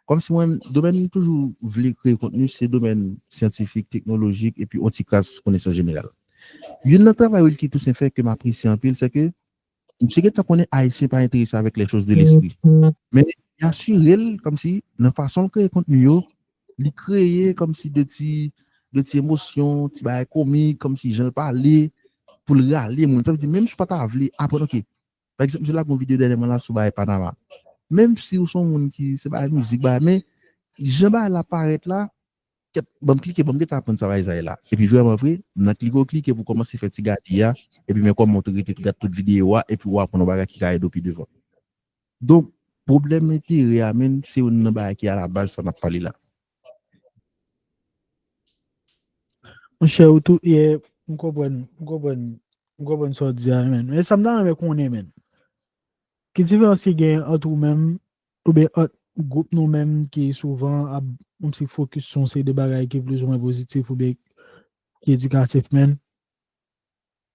Kòmsi mwen, domèn m toujou vle kreye kontni, se domèn syantifik, teknolojik, epi yon ti kras konesans jeneral. Youn nan travay Wilky Toussaint fè ke m apresye anpil, se ke misye gentan konnen Ayisyen pa enterese avèk les choses de l'esprit. Men li asire l, kòmsi, nan fason l kreye kontni yo, li kreye kòmsi de ti, de ti emosyon, ti bagay komik, kòmsi jan l pale, pou l rale moun. Sa vle di, menm si w pa ta vle aprann, ok. Pa egzanp, misye lage yon videyo dènyèman la sou bagay Panama. Menm si w se yon moun ki, se bagay mizik, bagay, men jan bagay la parèt la, kèt, ban m klike, ban m gentan aprann sa bagay sa ye la. Epi vrèman vre, nan klike w klike pou w kòmanse fè ti gade a, epi men kòman w te rete gad tout videyo a, epi w aprann yon bagay ki ka ede w pi devan. Donk, Pwoblèm enterè a, menm se youn nan bagay ki alabaz sa n ap pale la. Monchè, ou tou, yeah, m konprann, m konprann, m konprann sa w di a, menn. Men sa m ta renmen konnen, menn. Ki diferans ki gen ant ou menm, oubyen ant gwoup nou menm ki souvan ap, kòmsi fokis sou yon seri de bagay ki plizoumwen pozitif oubyen ki edikatif, menn,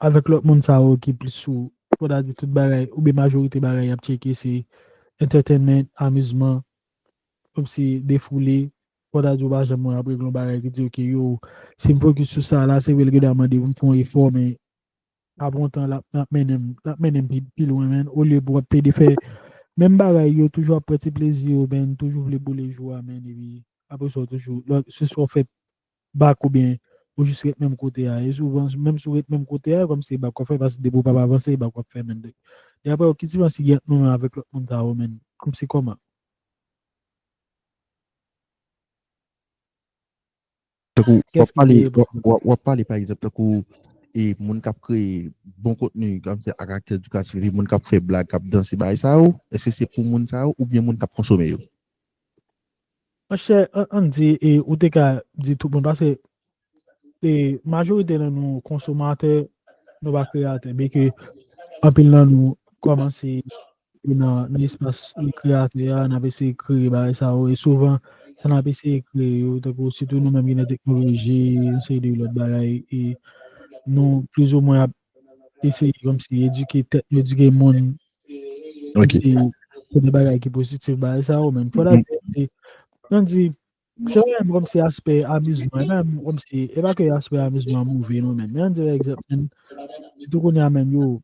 avèk lòt moun sa yo ki plis sou, fò ta di tout bagay, oubyen majorite bagay y ap tcheke se entertainment, amizman, kòmsi defoule, fò ta di w pa janm wè y ap regle yon bagay ki di, ok, yo, si m fokis sou sa la, se vre l gen dwa mande pou m fè yon efò, men apre yon tan, l ap, l ap mennen m, l ap mennen m pi, pi lwen, menn, olye pou w ap plede fè menm bagay yo, toujou ap pran ti plezi yo, menn, toujou vle boule jou a, menn, epi apre sa, w toujou, lò, se swa w fè bak oubyen ou jis ret menm kote a. E souvan, menm si w ret menm kote a, kòmsi se bak w ap fè, paske depi w p ap avanse, se bak w ap fè, menn. E apre, ki diferans ki gen ant nou menm avèk lòt moun sa yo, menn? Kòmsi kòman? Tankou, w ap pale, w ap, w ap, w ap pale, pa egzanp, tankou e moun k ap kreye bon kontni, kòmsi a karaktè edikatif, epi moun k ap fè blag, k ap danse, bagay sa yo, èske se pou moun sa yo oubyen moun k ap konsome yo? Monchè, ann, ann di, e, ou te ka di tout moun, paske, e, majorite nan nou konsomatè, nou pa kreyatè, byenke anpil nan nou kòmanse nan, nan espas kreyatè a, n ap eseye kreye bagay sa yo, e souvan, sa n ap eseye kreye yo, tankou sitou nou menm ki nan teknoloji, yon seri de lòt bagay, e nou plizoumwen ap eseye kòmsi edike tèt nou, edike moun, kòmsi fè de bagay ki pozitif, bagay sa yo, menn. Fò ta di, ann di, se pa menm kòmsi aspè amizman, e pa menm kòmsi, e pa ke aspè amizman move, non, menn. Men ann di, pa egzanp, menn, sitou kounye a, menn, yo,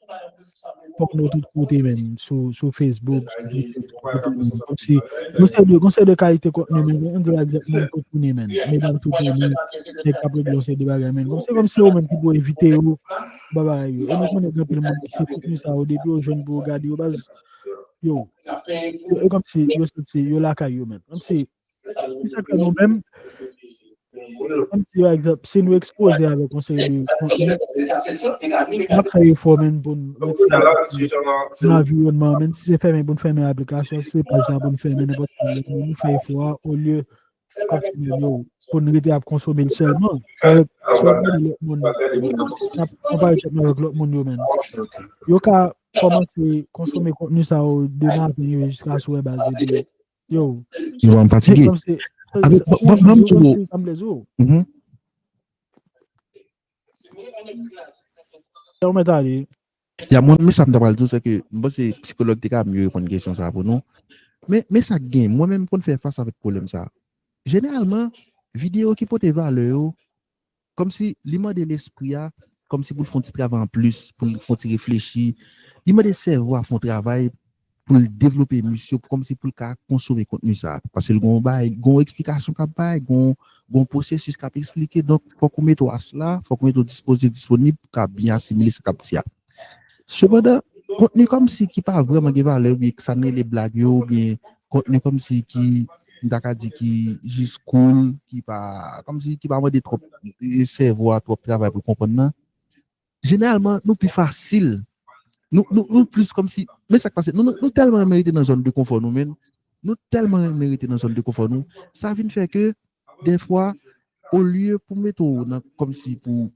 pòk nou tout kote, menn, sou, sou Facebook, sou YouTube, tout kote, menn. Kòmsi, gon seri de, gon seri de kalite kontni, menn, ann di, pa egzanp, menn, kontni, menn, medam tout kontni, nèg k ap regle yon seri de bagay, menn. Kòmsi, kòmsi se ou menm ki pou envite yo, ba bagay yo. E nou konnen gen anpil moun ki se kontni sa yo, depi yo jwenn pou yo gade yo, baz, yo, yo, e kòmsi yo santi yo lakay yo menm. Kòmsi, se sa k fè nou menm, kòmsi, pa egzanp, si nou ekspoze avèk yon seri de kontni, n ap fè efò menm pou n retire nan anviwònman, menm si se fèmen pou n fèmen aplikasyon, si se paj la pou n fèmen nenpòt ki lè, nou fè efò a, olye kòmsi menm yo, pou n rete ap konsome l sèlman. Sa vle, si w ap gade lòt moun, n ap konpare tèt nou avèk lòt moun yo menm. Yo ka kòmanse konsome kontni sa yo de maten rive jiska swè, baz, epi yo, yo pa fatige. Avèk, ban, ban, ban m di w, sa m vle di w. Mhm. Sa w mèt ale. Ya, mwen, men sa m ta pral di w, se ke m panse sikològ te ka mye reponn kesyon sa a pou nou. Men, men sa k gen, mwen menm konn fè fas avèk pwoblèm sa a. Jeneralman, videyo ki pote valè yo, kòmsi li mande lespri a, kòmsi pou l fè yon ti travay anplis, pou l fè yon ti reflechi. Li mande sèvo a fè yon travay pou l devlope misyon, pou, kòmsi pou l ka konsome kontni sa a. Paske l gon bay, gon eksplikasyon k ap bay, gon, gon pwosesis k ap eksplike. Donk, fòk ou mete w asla, fòk ou mete w dispoze, disponib pou ka byen asimile sa k ap di a. Sepandan, kontni kòmsi ki pa vrèman gen valè, oubyen sa n rele blag yo, oubyen kontni kòmsi ki, m ta ka di ki jis cool, ki pa, kòmsi ki pa mande twòp, e, sèvo a twòp travay pou l konprann nan. Jeneralman, nou pi fasil. Nou, nou, nou plis kòmsi, men sa k pase, nou, nou, nou tèlman renmen rete nan zòn de konfò nou, menn. Nou tèlman renmen rete nan zòn de konfò nou. Sa vin fè ke, dèfwa, olye pou mete w nan, kòmsi pou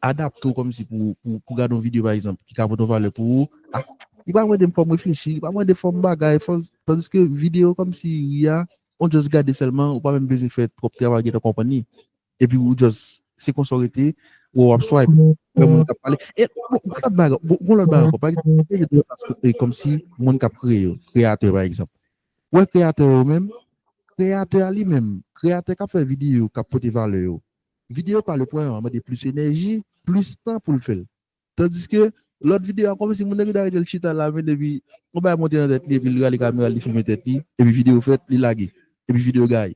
adapte w, kòmsi pou, pou, pou gade yon videyo, pa egzanp, ki ka pote yon valè pou ou, ah, li pa mande m fò m reflechi, li pa mande fò m bagay, fò, tandiske videyo kòmsi ri a, ou just gade sèlman, ou pa menm bezwen fè twòp travay, gentan konprann li. Epi ou just, se konsa w rete, ou w ap swipe, wè moun k ap pale. E, bon, gon lòt bagay, bon, gon lòt bagay ankò. Pa egzanp, e, kòmsi moun k ap kreye yo, kreyatè, pa egzanp. Ou wè kreyatè yo menm, kreyatè a li menm, kreyatè k ap fè videyo, k ap pote valè yo. Videyo pa le premye an mande plis enèji, plis tan pou l fè l. Tandiske lòt videyo a, kòmsi moun nan gen dwa rete l chita la, men epi yon bagay monte nan tèt li, epi l rale kamera l, li filme tèt li, epi videyo fèt, li lage, epi videyo gaye.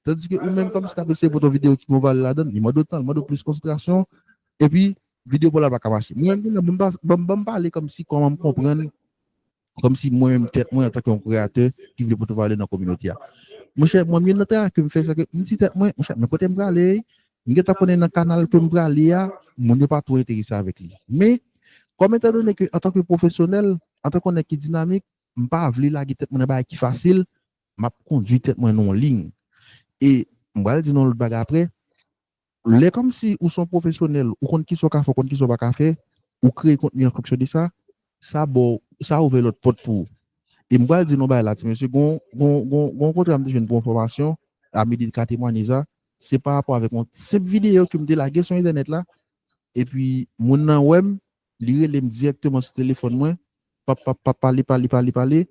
Tandiske ou menm, kòmsi k ap eseye pote yon videyo ki gon valè ladan l, li mande w tan, li mande w plis konsantrasyon, epi videyo pa w la pa ka mache. Mwen menm, ban m pa, ban m, ban m pale kòmsi kòman m konprann, kòmsi mwen menm tèt mwen antanke yon kreyatè ki vle pote valè nan kominote a. Monchè, mwen, youn nan travay ke m fè, se ke m di tèt mwen, monchè, men kote m prale, m gentan konnen nan kanal ke m prale a, moun yo pa twò enterese avèk li. Men, kòm etandone ke antanke pwofesyonèl, antanke yon nèg ki dinamik, m pa vle lage tèt mwen nan bagay ki fasil, m ap kondui tèt mwen nan yon liy. E m pral di nou yon lòt bagay apre, lè kòmsi ou se yon pwofesyonèl, ou konn kisa w ka fè, ou konn kisa w pa ka fè, ou kreye kontni an fonksyon de sa, sa ba w, sa ouvè lòt pòt pou ou. E m pral di nou yon bagay la, ti mesye, gon, gon, gon, gon kontra m te jwenn pou yon fòmasyon, Amide ka temwanye sa, se pa rapò avèk yon senp videyo ke m te lage sou entènèt la, epi moun nan wè m, li rele m dirèkteman sou telefòn mwen, pap, pap, pap, pale, pale, pale, pale,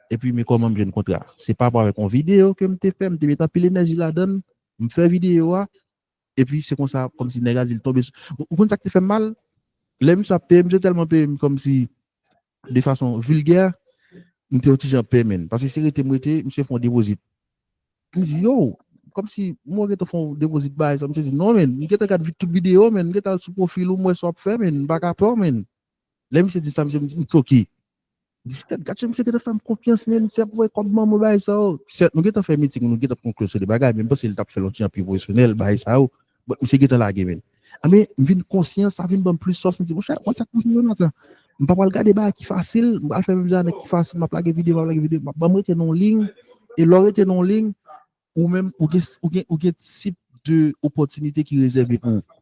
epi men kòman m jwenn kontra. Se pa rapò avèk yon videyo ke m te fè, m te met anpil enèji ladan l, m fè videyo a, epi se konsa, kòmsi nèg la di l tonbe sou, ou konn sa k te fè m mal? Lè misye ap peye m, misye tèlman peye m kòmsi de fason vilgè, m te yon ti jan pè, menn. Paske se rete m rete, misye fè yon depozit. M di, yo, kòmsi, mwen gentan fè yon depozit bagay sa, misye di, non, menn, m gentan gad vi-, tout videyo, menn, m gentan al sou pwofil ou, m wè sa w ap fè, menn, m pa ka pè w, menn. Lè misye di sa, misye m di, m choke. M di, gad, gad, misye gentan fè m konfyans, menn, misye ap voye kòb ban mwen bagay sa yo. Sèt, nou gentan fè miting, nou gentan konkli sou de bagay, men m panse li t ap fè l yon ti jan pi pwofesyonèl, bagay sa yo. But misye gentan lage, menn. Anben, m vin konsyan, sa vin ban m plis fòs, m di, monchè, konn sa k pase, Jonathan? M pa pral gade bagay ki fasil, m pral fè menm jan nèg ki fasil, m ap lage videyo, m ap lage videyo, m ap ban m rete nan yon liy, e lè w rete nan yon liy, ou menm, ou gen, ou gen, ou gen tip de opòtinite ki rezève pou ou.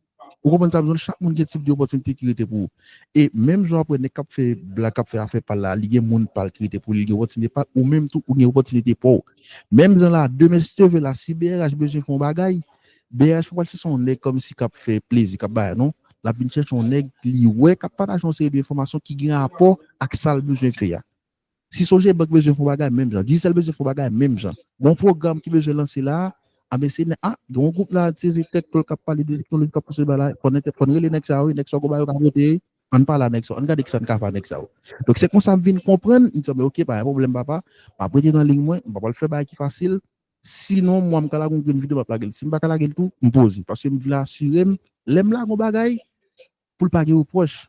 Ou konprann sa m di w? Chak moun gen tip de opòtinite ki rete pou ou. E menm jan w ap wè nèg k ap fè blag, k ap fè afè pa l la, li gen moun pa l ki rete pou li, li gen opòtinite pa l, ou menm tou, ou gen opòtinite pa w. Menm jan la, demen si Dye vle la, si B R H bezwen fè yon bagay, B R H pa pral chèche yon nèg kòmsi k ap fè plezi, k ap bagay, non. L ap vin chèche yon nèg li wè k ap pataje yon seri de enfòmasyon ki gen rapò ak sa l bezwen fè a. Si Sogebank bezwen fè yon bagay, menm jan. Digicel bezwen fè yon bagay, menm jan. Gon pwogram ki bezwen lanse la, a, men se nè-, a, gen yon gwoup la, se, se tèk tòl k ap pale de teknoloji k ap fonksyone ba la, fò n, fò n rele nèg sa yo, nèg sa yo gon bagay yo ka pote, ann pale a nèg sa yo, ann gade kisa n ka fè a nèg sa yo. Donk, se konsa m vin konprann, m di, men oke, pa gen pwoblèm, papa, m ap rete nan liy mwen, m pa pral fè bagay ki fasil, sinon, mwen, m ka lage yon grenn videyo, m ap lage l. Si m pa ka lage l tou, m poze, paske m vle asire m, lè m lage yon bagay, pou l pa gen repwòch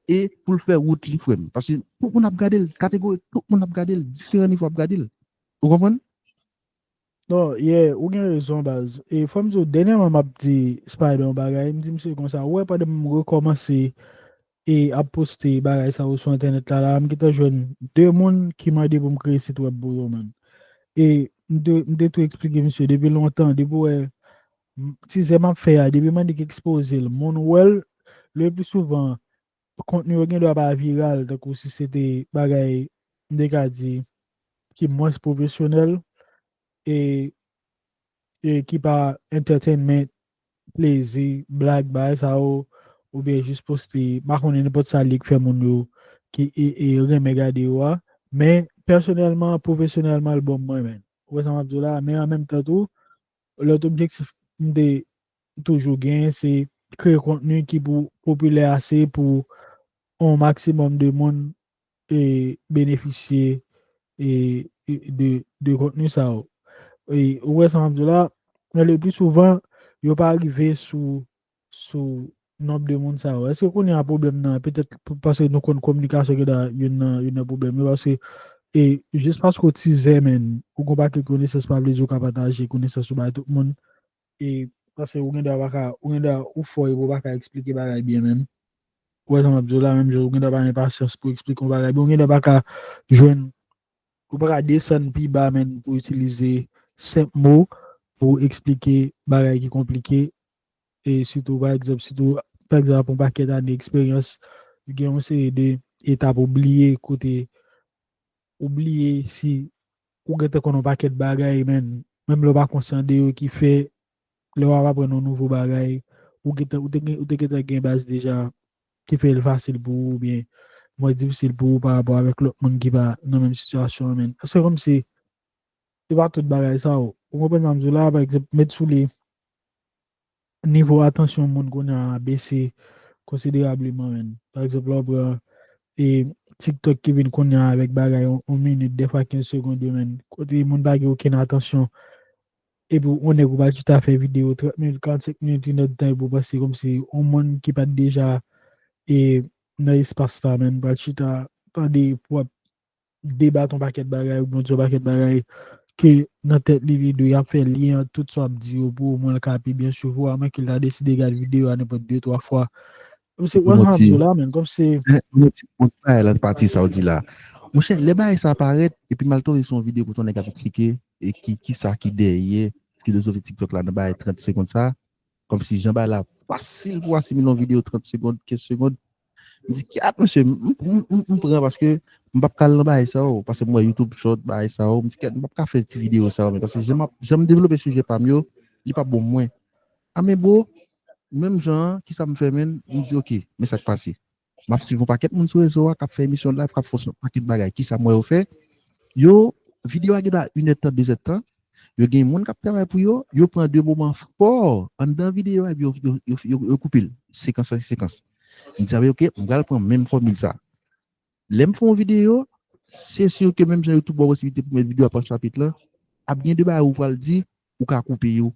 e pou l fè wout li, frè m. Paske tout moun ap gade l, kategorik, tout moun ap gade l, diferan nivo ap gade l. Ou konprann? Non, yeah, ou gen rezon, baz. E fò m di w, dènyèman m ap di Spider yon bagay, m di misye konsa, ou wè pandan m rekòmanse e ap poste bagay sa yo sou entènèt la, la, m gentan jwenn de moun ki mande pou m kreye sit wèb pou yo, man. E m te, m te tou eksplike misye depi lontan, depi w wè m, tizè m ap fè a, depi m annik ekspoze l, moun wè l, le pli souvan, kontni yo gen dwa pa viral, tankou si se te bagay, m te ka di, ki mwens pwofesyonèl, e, e ki pa entertainment, plezi, blag, bagay sa yo, oubyen jis poste, m pa konnen nenpòt sa li k fè moun yo ki, e, e renmen gade yo a, men pèsonèlman, pwofesyonèlman, album mwen, men. Ou wè sa m ap di w la, men an menm tan tou, lòt objektif m te toujou gen, se kreye kontni ki pou popilè ase pou yon maksimòm de moun e benefisye e, e de, de kontni sa yo. E ou wè sa m ap di w la, men le pli souvan, yo pa rive sou, sou nonb de moun sa yo. Èske kounye a pwoblèm nan, petèt p-, paske nou konn kominikasyon gen dwa youn nan, youn nan pwoblèm yo, paske, e jis paske w tizè, men, ou gon pakèt konesans, pa vle di w ka pataje konesans ou bay tout moun. E paske ou gen dwa pa ka, ou gen dwa ou fò epi w pa ka eksplike bagay byen menm. Ou wè sa m ap di w la, menm jan ou gen dwa pa gen pasyans pou eksplike yon bagay byen, ou gen dwa pa ka jwenn, ou pa ka desann pi ba, men, pou itilize senp mo pou eksplike bagay ki konplike. E sitou, pa egzanp, sitou, pa egzanp, ap yon pakèt ane eksperyans, gen yon seri de etap ou bliye kote, ou bliye si ou gentan konn yon pakèt bagay, men, menm lè w pa konsyan de yo, ki fè, lè w ap aprann yon nouvo bagay, ou gentan, ou te gen, ou te gentan gen baz deja, ki fè l fasil pou ou, oubyen mwens difisil pou ou pa rapò avèk lòt moun ki pa nan menm sitiyasyon an, men. Paske kòmsi, se pa tout bagay sa yo. Ou konprann sa m di w la, pa egzanp, met sou li, nivo atansyon moun kounye a bese konsiderableman, men. Pa egzanp, lè w pran, e, TikTok ki vin kounye a avèk bagay yon, yon minit, dèfwa kenz segonn yo, men. Kote moun pa gen okenn atansyon. Epi yon nèg ou pral chita fè videyo trant minit, karannsenk minit, inèdtan, epi w panse kòmsi yon moun ki pa t deja, e, nan espas la, men, pral chita tande pou w ap debat yon pakèt bagay oubyen w di yon pakèt bagay ke nan tèt li, li dwe ap fè lyen ant tout sa w ap di yo pou omwen l ka pi byen swiv ou, amwenke l ta deside gad videyo a nenpòt de, twa fwa. Kòmsi, ou wè sa m ap di w la, men, kòmsi. Yon ti, yon ti bagay lan pati sa w di la. Monchè, lè bagay sa parèt, epi m al tonbe sou yon videyo kote yon nèg ap eksplike e ki, ki sa ki dèyè filozofi TikTok la nan bagay trant segonn sa. Kòmsi jan bagay la fasil pou asimile yon videyo trant segonn, kenz segonn. M di, "Kyat, mesye, m, m, m, m pran paske m p ap ka al nan bagay sa yo." Paske m wè YouTube Short, bagay sa yo. M di, "Kyat, m p ap ka fè ti videyo sa yo." Men paske jan m ap, jan m devlope sijè pa m yo, li p ap bon pou mwen. A men bro, menm jan an, ki sa m fè, menn? M di, "Ok, men sa k pase." M ap swiv yon pakèt moun sou rezo a k ap fè emisyon live, k ap fè yon pakèt bagay. Kisa m wè yo fè? Yo, videyo a gen dwa inèdtan, dezèdtan. Yo gen moun k ap travay pou yo, yo pran de moman fò anndan videyo a, epi yo, yo, yo, yo, yo koupe l, sekans an sekans. M di, "A, ok, m pral pran menm fòmil sa." Lè m fè yon videyo, se si ke menm jan YouTube ba w posibilite pou mèt videyo a pa chapit la, ap gen de bagay ou pral di, ou ka koupe yo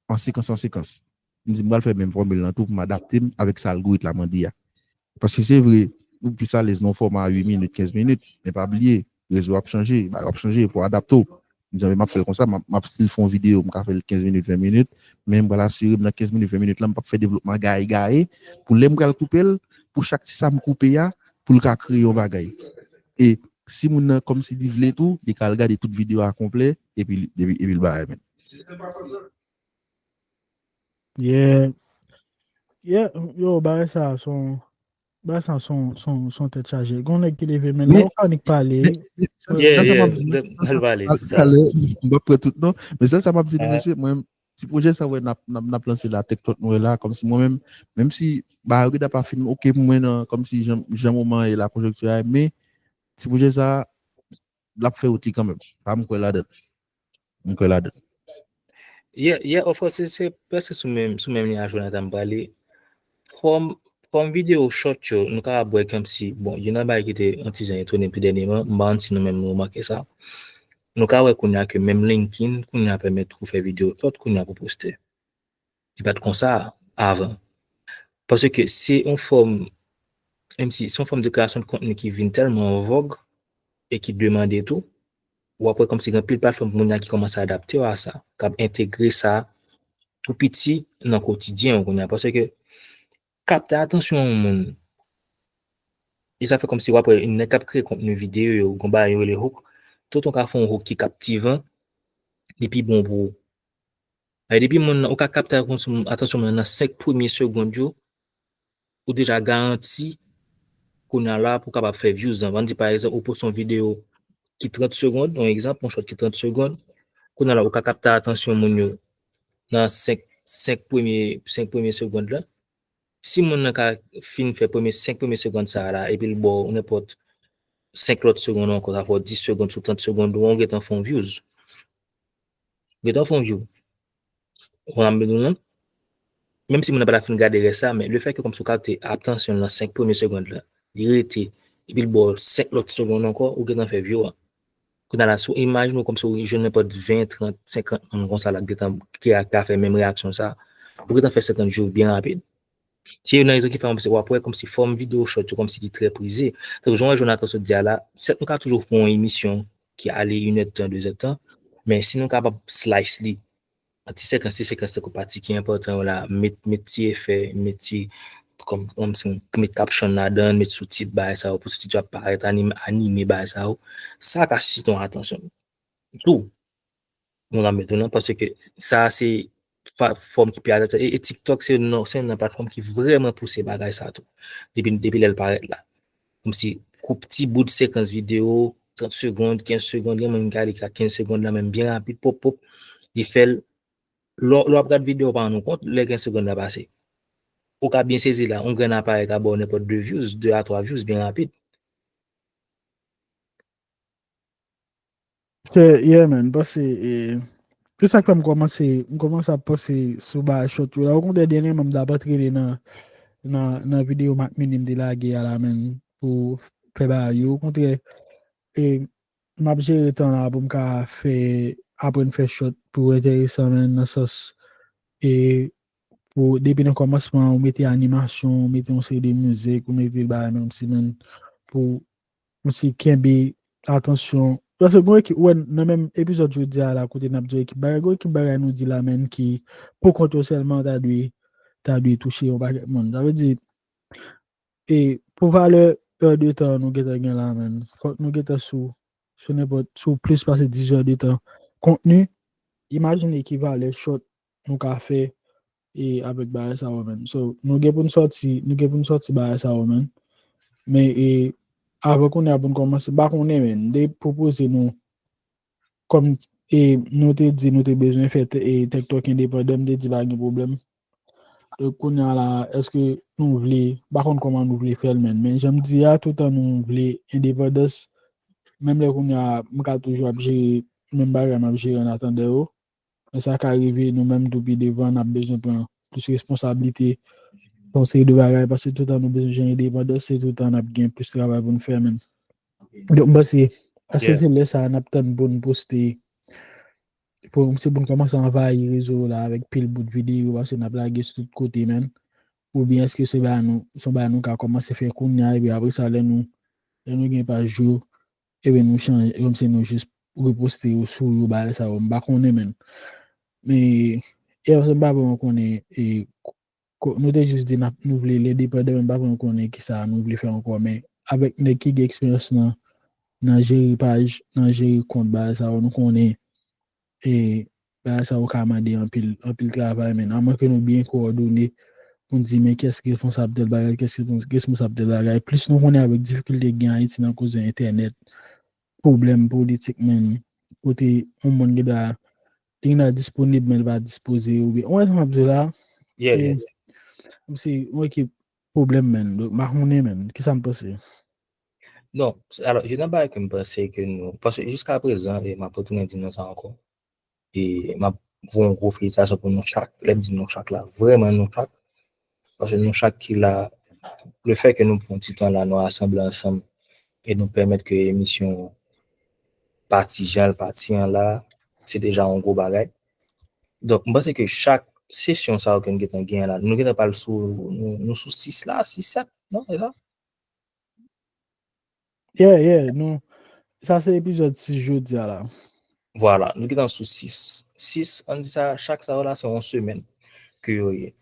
an sekans an sekans. M di, "M pral fè menm fòmil lan tou pou m adapte m avèk sa algorit la mande a." Paske se vre, ou plis alèz nan yon fòma uit minit, kenz minit, men pa bliye, rezo ap chanje, bagay ap chanje, fò w adapte w. M di, "Anben, m ap fè l konsa, m ap, m ap still fè yon videyo, m ka fè l kenz minit, ven minit, men m pral asire m nan kenz minit, ven minit lan, m p ap fè devlopman gaye gaye, pou lè m pral koupe l, pou chak ti sa m koupe a, pou l ka kreye yon bagay." E si moun nan kòmsi li vle tou, li ka al gade tout videyo a konplè, epi, epi, epi l bagay, men. Yeah. Yeah, yo, bagay sa, son, bagay sa, son, son, son tèt chaje. Gon nèg ki leve, men lè ou ka nik pale. Yeah, yeah, m pral pale sou sa. Talè, m p ap pran tout non. Men sèl sa m ap di nou, mesye, mwen, ti pwojè sa, wè, n ap, n ap, n ap lanse la, TikTok nou wè la, kòmsi mwen menm, menm si bagay yo gentan pa fin ok pou mwen nan, kòmsi jan, jan moman ye la, konjonkti a, men ti pwojè sa, l ap fè wout li kanmenm. Pa m kwè ladan l. M kwè ladan l. Yeah, yeah, of course, se, se prèske sou menm, sou menm liy a Jonathan m prale. Fòm, fòm videyo short yo, nou kapab wè kòmsi, bon, youn nan bagay ki te yon ti jan etone m tou dènyèman, m pa konn si nou menm nou remake sa. Nou ka wè kounye a ke menm LinkedIn, kounye a pèmèt ou fè videyo short, kounye a pou poste. Li pa t konsa avan. Paske se yon fòm, menm si se yon fòm de kreyasyon de kontni ki vin tèlman an vòg e ki demande tou, w ap wè kòmsi gen anpil platfòm moun nan ki kòmanse adapte yo a sa, k ap entegre sa tou piti nan kotidyen yo kounye a. Paske kapte atansyon yon moun, e sa fè kòmsi w ap wè nèg k ap kreye kontni videyo yo, gon bagay yo rele hook, toutan w ka fè yon hook ki kaptivan, li pi bon pou ou. Depi moun nan, ou ka kapte atansyon moun nan nan senk premye segonn yo, ou deja garanti kounye a la pou w kapab fè views lan. Ann di pa egzanp, ou poste yon videyo ki trant segonn, yon egzanp, yon short ki trant segonn, kounye a la ou ka kapte atansyon moun yo nan senk, senk premye, senk premye segonn lan. Si moun nan ka fin fè premye, senk premye segonn sa a la, epi l ba w nenpòt senk lòt segonn ankò, sa fè w dis segonn sou trant segonn, ou gentan fè yon views. Gentan fè yon view. Ou konprann sa m vle di w lan? Menm si moun nan pa ta fin gade rès la, men lefètke kòmsi w kapte atansyon l nan senk premye segonn lan, li rete, epi l ba w senk lòt segonn ankò, ou gentan fè view a. Kounye a la, si w imajine w kòmsi w jwenn nenpòt ven, trant, senkant moun konsa la k gentan, ki a, ki a fè menm reyaksyon sa, ou gentan fè senkant view byen rapid. Se youn nan rezon ki fè w ap wè kòmsi fòm videyo short yo kòmsi li trè prize. Tankou jan w wè Jonathan sot di a la, sèt nou ka toujou fè yon emisyon ki ale inèdtan, dezèdtan, men si nou kapab slice li an ti sekans, ti sekans tankou pati ki enpòtan yo la, met, met ti efè, met ti, kòm, kòmsi, met caption ladan, met soutit, bagay sa yo, pou soutit yo ap parèt, anime, anime bagay sa yo, sa ka sisite yon atansyon. Tou, nou ka met ou nan, paske sa se fòm ki pi adapte. E, e TikTok se yon, se yon platfòm ki vrèman pouse bagay sa tou. Depi, depi lè l parèt la. Kòmsi, koup ti bout sekans videyo, trant segonn, kenz segonn, gen moun ki ale ka kenz segonn lan menm byen rapid, pop, pop, li fè l. Lè w ap gad videyo pa rann ou kont, lè kenz segonn la pase. Ou ka byen sezi la, yon grenn aparèy ka ba w nenpòt de views, de a twa views byen rapid. Se, yeah man, paske, e, se sa k fè m kòmanse, m kòmanse ap panse sou bagay short yo la. Okontrè, dènyèman, m t ap antrene nan, nan, nan videyo Mac Mini m te lage a la, man, pou fè bagay yo. Okontrè, e, m ap jere tan la pou m ka fè, aprann fè short pou enteresan, man, nan sans, e, pou, depi nan kòmansman, ou mete animasyon, ou mete yon seri de mizik, ou mete bagay, menm si, man, pou m si kenbe atansyon. Paske gon ekip, wè, nan menm epizòd jodi a la, kote n ap di ekip bagay, gon ekip bagay nou di la, man, ki pou kont yo sèlman, ta dwe, ta dwe touche yon pakèt moun. Sa vle di, e pou valè è de tan nou gentan gen la, menn. Fòk nou gentan sou, sou nenpòt, sou plis pase diz è de tan kontni. Imajine ki valè short nou ka fè e avèk bagay sa yo, menn. So, nou gen pou n sòti, nou gen pou n sòti bagay sa yo, menn. Men, e, avan kounye a pou n kòmanse, m pa konnen, menn. M te pwopoze nou, kòm, e, nou te di nou te bezwen fè te- e, TikTok endepandan, m te di pa gen pwoblèm. Donk, kounye a la, èske nou vle, m pa konn kòman nou vle fè l, menn. Men jan m di a, toutan nou vle endepandans, menm lè kounye a, m ka toujou ap jere menm bagay m ap jere an atandan yo. Men sa ka rive, nou menm tou pi devan, n ap bezwen pran plis responsablite, yon seri de bagay, paske toutan nou bezwen jwenn endepandans, se toutan n ap gen plis travay pou n fè, menn. Donk, m panse, èske se lè sa a n ap tann pou n poste, pou, se pou n kòmanse anvayi rezo yo la avèk pil bout videyo, paske n ap lage sou tout kote, menn? Oubyen èske se bagay nou, se yon bagay nou ka kòmanse fè kounye a, epi apre sa, lè nou, lè nou gen paj yo, epi nou chanje, kòmsi nou jis reposte yo sou yo, bagay sa yo, m pa konnen, menn. Men, e, m pa vrèman konnen, e, ko- nou te jis di n ap, nou vle l endepandan, men m pa vrèman konnen kisa nou vle fè ankò, men avèk nèg ki gen eksperyans nan, nan jere paj, nan jere kont, bagay sa yo, nou konnen, e, bagay sa yo ka mande anpil, anpil travay, menn. Amwen ke nou byen kowòdone pou n di, men kiyès ki responsab tèl bagay, kiyès ki responsab tèl bagay. Plis nou konnen avèk difikilte ki gen Ayiti nan koze entènèt, pwoblèm politik, menn, kote yon moun gen dwa, li gen dwa disponib, men li pa dispoze, oubyen, ou wè sa m ap di w la? Yeah, yeah, yeah. Se yon ekip pwoblèm, menn. Donk, m pa konnen, menn. Kisa n panse? Non, alò, youn nan bagay ke m panse ke nou, paske jiska prezan, e m ap retounen di nou sa ankò, e m ap voye yon gwo felisitasyon pou nou chak, lè m di nou chak la, vrèman nou chak, paske nou chak ki la, le fè ke nou pran ti tan la, nou rasanble ansanm, e nou pèmèt ke emisyon pati jan l pati an la, se deja yon gwo bagay. Donk, m panse ke chak sesyon sa yo ke nou gentan genyen la, nou gentan pral sou, nou, nou sou sis la, sis, sèt, non, e sa? Yeah, yeah, nou, sa se epizòd sis jodi a la. Vwala, nou gentan sou sis. Sis, ann di sa, chak sa yo la, se yon semèn ke yo ye.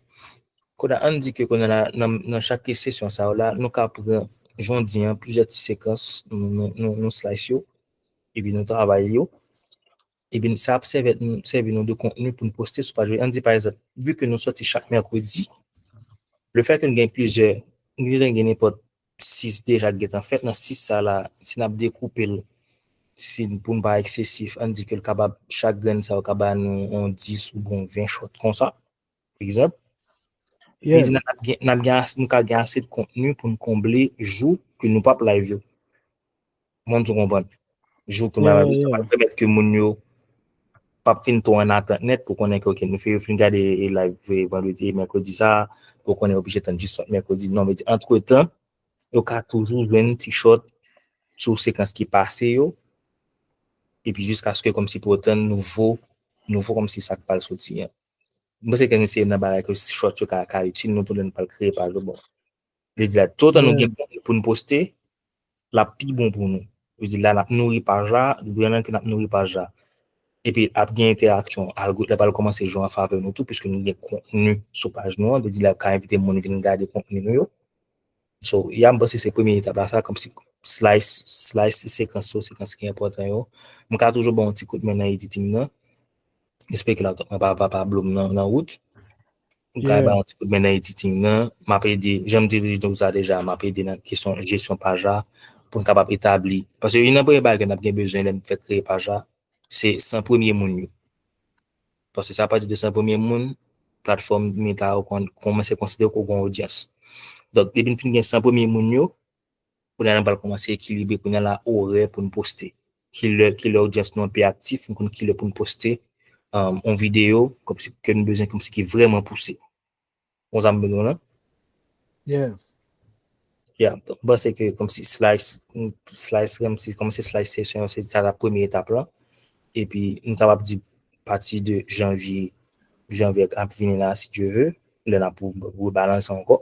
Kounye a, ann di ke kounye a la, nan, nan chak sesyon sa yo la, nou ka pran, jan w di an, plizyè ti sekans, nou, nou, nou, nou slice yo, epi nou travay yo. Epi sa ap sèvi, sèvi nou de kontni pou n poste sou paj yo. Ann di, pa egzanp, vi ke nou sòti chak mèkredi, le fè ke n gen plizyè, nou gentan gen nenpòt sis deja ki gentan fèt, nan sis sa la, si n ap dekoupe l, si n, pou n pa eksesif, ann di ke l kapab, chak grenn sa yo ka ba nou yon dis oubyen yon ven short konsa, pa egzanp. Li di n ap gen, n ap gen ase, nou ka gen ase de kontni pou n konble jou ke nou p ap live yo. Mwen, m tou konprann. Jou ke m ap live yo, sa p ap pèmèt ke moun yo p ap fin twò an atant nèt pou konnen ke, ok, nou fin, fin gade live vandredi e mèkredi sa, pou konnen yo oblije tann jis sot mèkredi. Non, men antretan, yo ka toujou jwenn ti short sou sekans ki pase yo, epi jiskaske kòmsi pou yo tann nouvo, nouvo kòmsi sa k pral soti an. M panse ke se nan bagay ke short yo ka, ka itil nou tou lè n pral kreye paj yo. Bon, li di la, toutan nou gen kontni pou n poste, l ap pi bon pou nou. Li di la, n ap nouri paj la, li di la ke n ap nouri paj la. Epi ap gen entèraksyon, algoritm la pral kòmanse jwe an favè nou tou, piske nou gen kontni sou paj nou an, li di la, ap ka envite moun vin gade kontni nou yo. So, ya, m panse se premye etap la, sa kòmsi slice, slice sekans yo, sekans ki enpòtan yo. M ka toujou ba yon ti kout men nan editing nan. Espere ke laptop mwen pa, pa, pa blow m nan, nan wout. M ka ba yon ti kout men nan editing nan. M ap ede, jan m te di nou sa deja, m ap ede nan kesyon jesyon paj la, pou n kapab etabli. Paske youn nan premye bagay ke n ap gen bezwen lè n fèk kreye paj la, se san premye moun yo. Paske se apati de san premye moun, platfòm Meta yo kon-, kòmanse konsidere ke w gen odyans. Donk, depi n fin gen san premye moun yo, kounye a nou pral kòmanse ekilibre kounye a la orè pou n poste. Kilè, kilè odyans nou an pi aktif, nou konn kilè pou n poste, um, yon videyo, kòmsi, ke nou bezwen kòmsi ki vrèman pouse. Ou konn sa m vle di w lan? Yeah. Yeah, donk, m panse ke kòmsi slice, slice, kòmsi, kòmanse slice sesyon, se sa la premye etap la. Epi, nou kapab di pati de janvye, janvye ap vini la, si Dye ve, lè n ap re-, rebalanse ankò.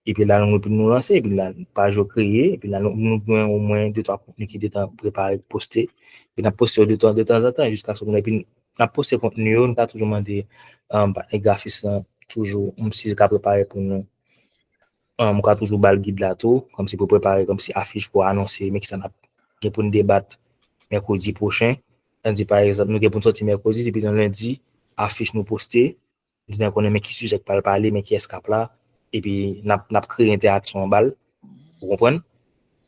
Epi la, nou, epi nou lanse, epi la, paj yo kreye, epi la, nou, nou gen omwen de twa kontni ki detan prepare pou poste. Epi n ap poste yo de tan, de tanzantan, jiskaske nou, epi n ap poste kontni yo, nou ka toujou mande, um, patnè grafis lan, toujou, um, si li ka prepare pou nou. Mwen ka toujou ba l gid la tou, kòmsi pou prepare kòmsi afich pou anonse men kisa n ap gen pou n debat mèkredi pwochen. Ann di pa egzanp nou gen pou n sòti mèkredi, depi nan lendi afich nou poste, nou gen konnen men ki sijè k pral pale, men kiyès k ap la, epi n ap n ap kreye entèraksyon anba l. Ou konprann?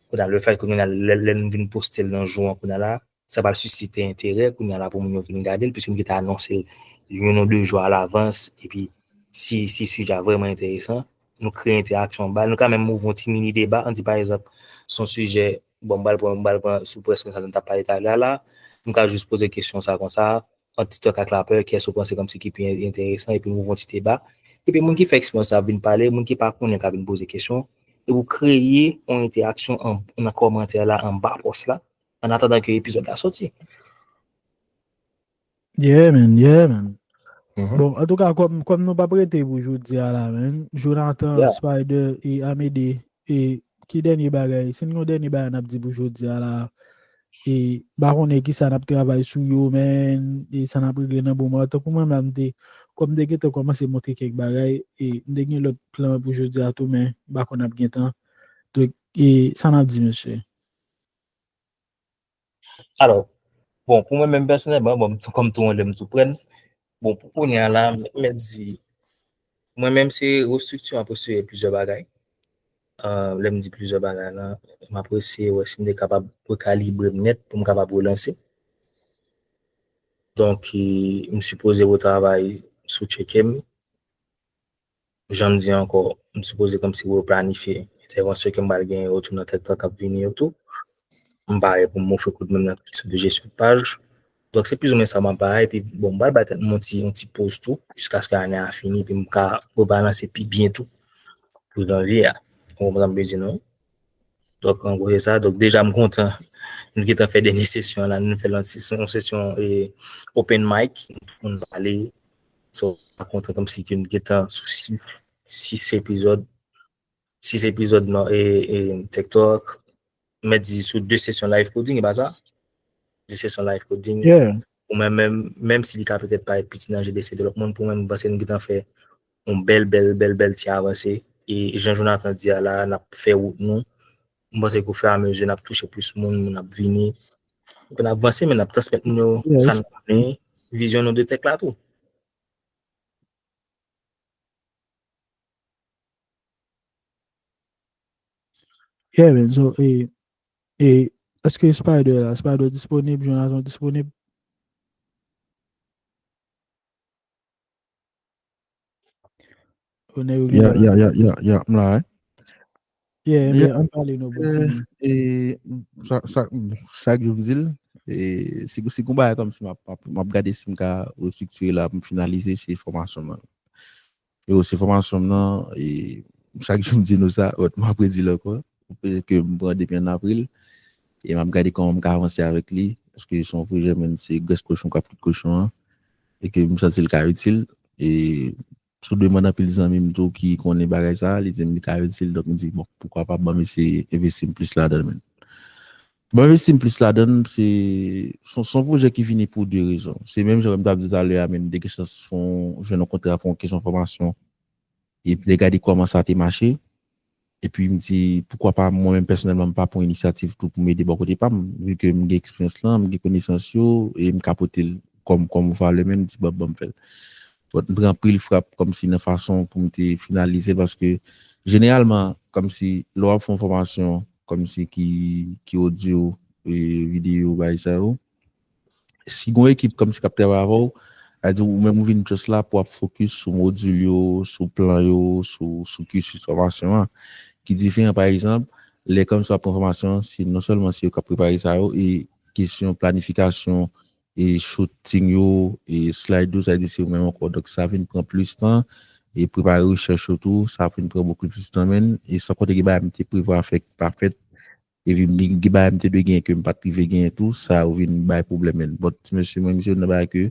Kounye a lefètke kounye a lè lè nou vin poste l nan jou an kounye a la, sa pral sisite enterè kounye a la pou moun yo vin gade l, piske nou gentan anonse l youn ou de jou alavans, epi si si sijè a vrèman enteresan, nou kreye entèraksyon anba l, nou ka menm ouvri yon ti mini deba, ann di pa egzanp, se yon sijè, bon, m pral pran m pral pran sou prèske sa nou t ap pale talè a la, nou ka jis poze kesyon sa konsa, ant TikTok ak lapè, kiyès ou panse kòmsi ki pi enteresan, epi nou ouvri yon ti deba. Epi moun ki fè eksperyans la ap vin pale, moun ki pa konnen ka vin poze kesyon, epi w kreye yon entèraksyon an, nan kòmantè la anba pòs la, an atandan ke epizòd la sòti. Yeah, man, yeah, man. Bon, antouka, kòm, kòm nou p ap rete pou jodi a la, man, Jonathan, Spider e Amede, e ki dènye bagay? Si n gen yon dènye bagay n ap di pou jodi a la, e m pa konnen kisa n ap travay sou yo, man, e sa n ap regle nan moman. Tankou mwen menm, m te, kòm m te gentan kòmanse monte kèk bagay, e m te gen lòt plan pou jodi a tou, men m pa konn ap gen tan. Donk, e sa n ap di, mesye? Alò, bon, pou mwen menm pèsonèlman, bon, m tou- kòm tou yon lè m tou pran, bon, pou kounye a la, m mèt di, mwen menm se restrikti m ap restrikte plizyè bagay. Lè m di plizyè bagay la, m ap eseye wè si m te kapab rekalibre m nèt pou m kapab relanse. Donk, m sipoze retravay sou tcheke m. Jan m di ankò, m sipoze kòmsi replanifye entèvansyon ke m pral genyen otou nan tèt tan k ap vini yo tou. M pare pou m ofri kout men m nan kesyon de jesyon de paj. Donk, se plizoumwen sa m ap bay, epi bon, m pral bay tèt mwen yon ti, yon ti poz tou, jiskaske ane a fini, epi m ka rebalanse pi byen tou pou janvye a. Ou konprann sa m vle di non? Donk, an gwo, se sa. Donk, deja, m kontan. Nou gentan fè dènye sesyon la, nou fè l yon sesyon e, open mic, nou pale. So, m kontan kòmsi ke nou gentan sou sis, sis epizòd. Sis epizòd nan e, e, TikTok. M mèt di sou de sesyon live coding, e pa sa? De sesyon live coding. Ou menm, menm, menm si li ka petèt parèt piti nan je de sèten lòt moun, pou mwen, m panse nou gentan fè yon bèl, bèl, bèl, bèl ti avanse. E jan Jonathan di a la, n ap fè wout nou. M panse ke ofiramezu n ap touche plis moun, moun ap vini. Epi n ap vanse, men n ap transmèt moun yo sa n konnen, vizyon nou de tèk la tou. Yeah, man. So, e, e, èske Spider la, Spider disponib, Jonathan disponib? Ya, ya, ya, ya, ya, m la, wi. Yeah, yeah, ann pale nou, bro. E, sa, sa, sa k yo m di l, e, si, si gon bagay kòmsi m ap, m ap, m ap gade si m ka restriktire la pou m finalize, se fòmasyon m nan. Yo, se fòmasyon m nan, e, chak jou m di nou sa, but m ap redi l ankò, ke m pran depi an avril, e m ap gade kòman m ka avanse avèk li, paske se yon pwojè, men se grès kochon k ap kout kochon an, e ke m santi l ka itil, e sou demann anpil zanmi m tou ki konnen bagay sa, li di m li ka itil, donk m di, bon, poukwa pa ban m eseye envesti m plis ladan l, men. Ban m envesti m plis ladan l, se, se, se yon pwojè ki vini pou de rezon. Se menm jan m t ap di talè a, men m te gen chans fè yon, jwenn yon kontra pou yon kesyon fòmasyon. E m te gade kòman sa te mache. Epi m di, poukwa pa mwen menm pèsonèlman, m pa pran inisyativ tou pou m ede bò kote pa m, vi ke m gen eksperyans lan, m gen konesans yo, e m ka pote l kòm, kòm valè menm, m di, bon, ban m fè l. But m pran anpil frap kòmsi nan fason pou m te finalize l, paske jeneralman, kòmsi lè w ap fè yon fòmasyon, kòmsi ki, ki odyo, e videyo, bagay sa yo, si gon ekip kòmsi k ap travay avè w, sa vle di ou menm ou vin just la pou w ap fokis sou modil yo, sou plan yo, sou, sou cursus fòmasyon an. Ki diferan, pa egzanp, lè kòmsi w ap pran fòmasyon an, se non sèlman se yo k ap prepare sa yo, e kesyon planifikasyon, e shooting yo, e slide yo, sa vle di se yo menm ankò. Donk, sa vin pran plis tan, e prepare rechèch yo tou, sa vin pran bokou plis tan, men, e san konte gen bagay m te prevwa fè k pa fèt, epi m gen, gen bagay m te dwe genyen ke m pa t rive genyen tou, sa yo vin bay pwoblèm, men. But, ti mesye, mwen, misye nan bagay ke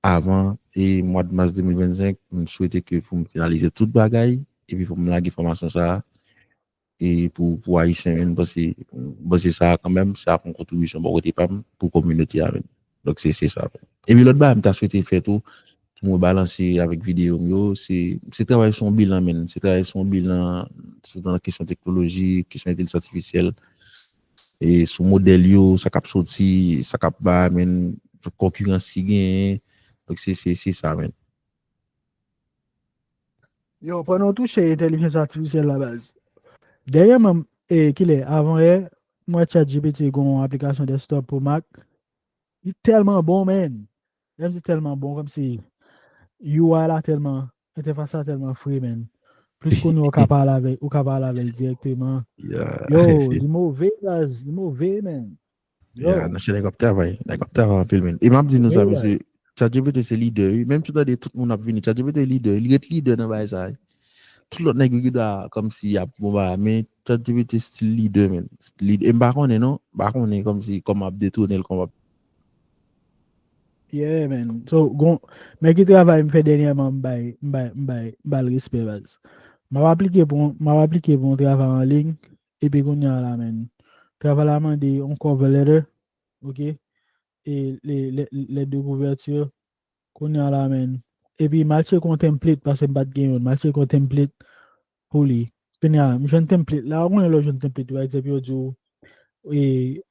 avan, e mwa de mas de mil vennsenk, m swete ke pou m finalize tout bagay, epi pou m lage fòmasyon sa a, e pou, pou Ayisyen, men, m panse, m panse sa a kanmenm, sa ap yon kontribisyon bò kote pa m pou kominote a, men. Donk, se, se sa, men. Epi lòt bagay m ta swete fè tou, pou mwen balanse avèk videyo m yo, se, se travay sou yon bilan, men. Se travay sou yon bilan, sou nan kesyon teknoloji, kesyon entèlijans atifisyèl, e sou modèl yo, sa k ap soti, sa k ap ba, men konkirans ki genyen. Donk, se, se, se sa, men. Yo, pandan w touche entèlijans atifisyèl la, baz. Dènyèman, e, kilè, avan yè, m wè ChatGPT gen yon aplikasyon desktop pou Mac. Li tèlman bon, man. Lè m di tèlman bon, kòmsi U I la tèlman, entèfas la tèlman fre, man. Plis kounye a ou ka pale avè, ou ka pale avè l dirèkteman. Yeah. Yo, li move, baz, li move, man. Yo. Yeah, nan chè nèg ap travay. Nèg ap travay anpil, men. E m ap di nou sa, Wi, mesye. ChatGPT se lidè, wi. Menm si w tande tout moun ap vini, ChatGPT lidè. Li ret lidè nan bagay sa, wi. Tout lòt nèg yo ki dwa kòmsi y ap bon bagay, men ChatGPT still lidè, men. Lidè. E m pa konnen, non. M pa konnen kòmsi kòman ap detounen l, kòman ap Yeah, man. So, gon, men ki travay m fè dènyèman, m bay, m bay, m bay, m ba l respè, baz. M ap aplike pou, m ap aplike pou yon travay an liy, epi kounye a la, man. Travay la mande yon cover letter, ok? E le, le, lèt de kouvèti, kounye a la, man. Epi m al tcheke yon template, paske m pa t gen youn. M al tcheke yon template pou li. Kounye a, m jwenn template la, ou konnen lè w jwenn template, pa egzanp, yo di w, e,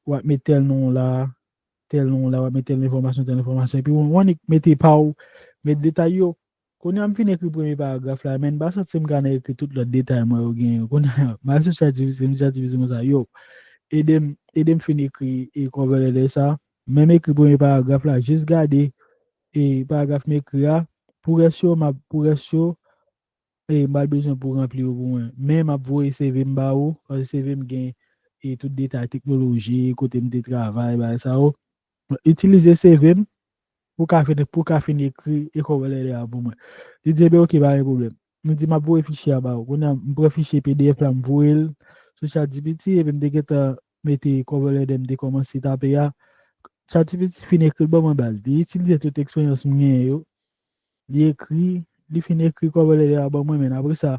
w ap met tèl non la, tèl non la, w ap met tèl enfòmasyon, tèl enfòmasyon, epi w, w annik mete pa w, met detay yo. Kounye a m fin ekri premye paragraf la, men m pa santi m ka nan ekri tout lòt detay mwen yo genyen. Kounye a, m al sou ChatGPT, m di ChatGPT konsa, yo, ede m, ede m fin ekri e cover letter sa, men m ekri premye paragraf la, jis gade e paragraf m ekri a, pou rès yo, m ap, pou rès yo, e m pral bezwen pou ranpli yo pou mwen. Men m ap voye C V m ba ou, paske C V m gen e tout detay teknoloji, kote m te travay, bagay sa yo. Itilize C V m pou ka fin, pou ka fin ekri e cover letter a pou mwen. Li di, "Ebyen, ok, pa gen pwoblèm." M di, "M ap voye fichye a ba ou." Kounye a, m pran fichye P D F la, m voye l sou ChatGPT, epi m te gentan mete cover letter m te kòmanse tape a. ChatGPT fin ekri l ban mwen, baz. Li itilize tout eksperyans m genyen yo. Li ekri, li fin ekri cover letter a ban mwen, men apre sa,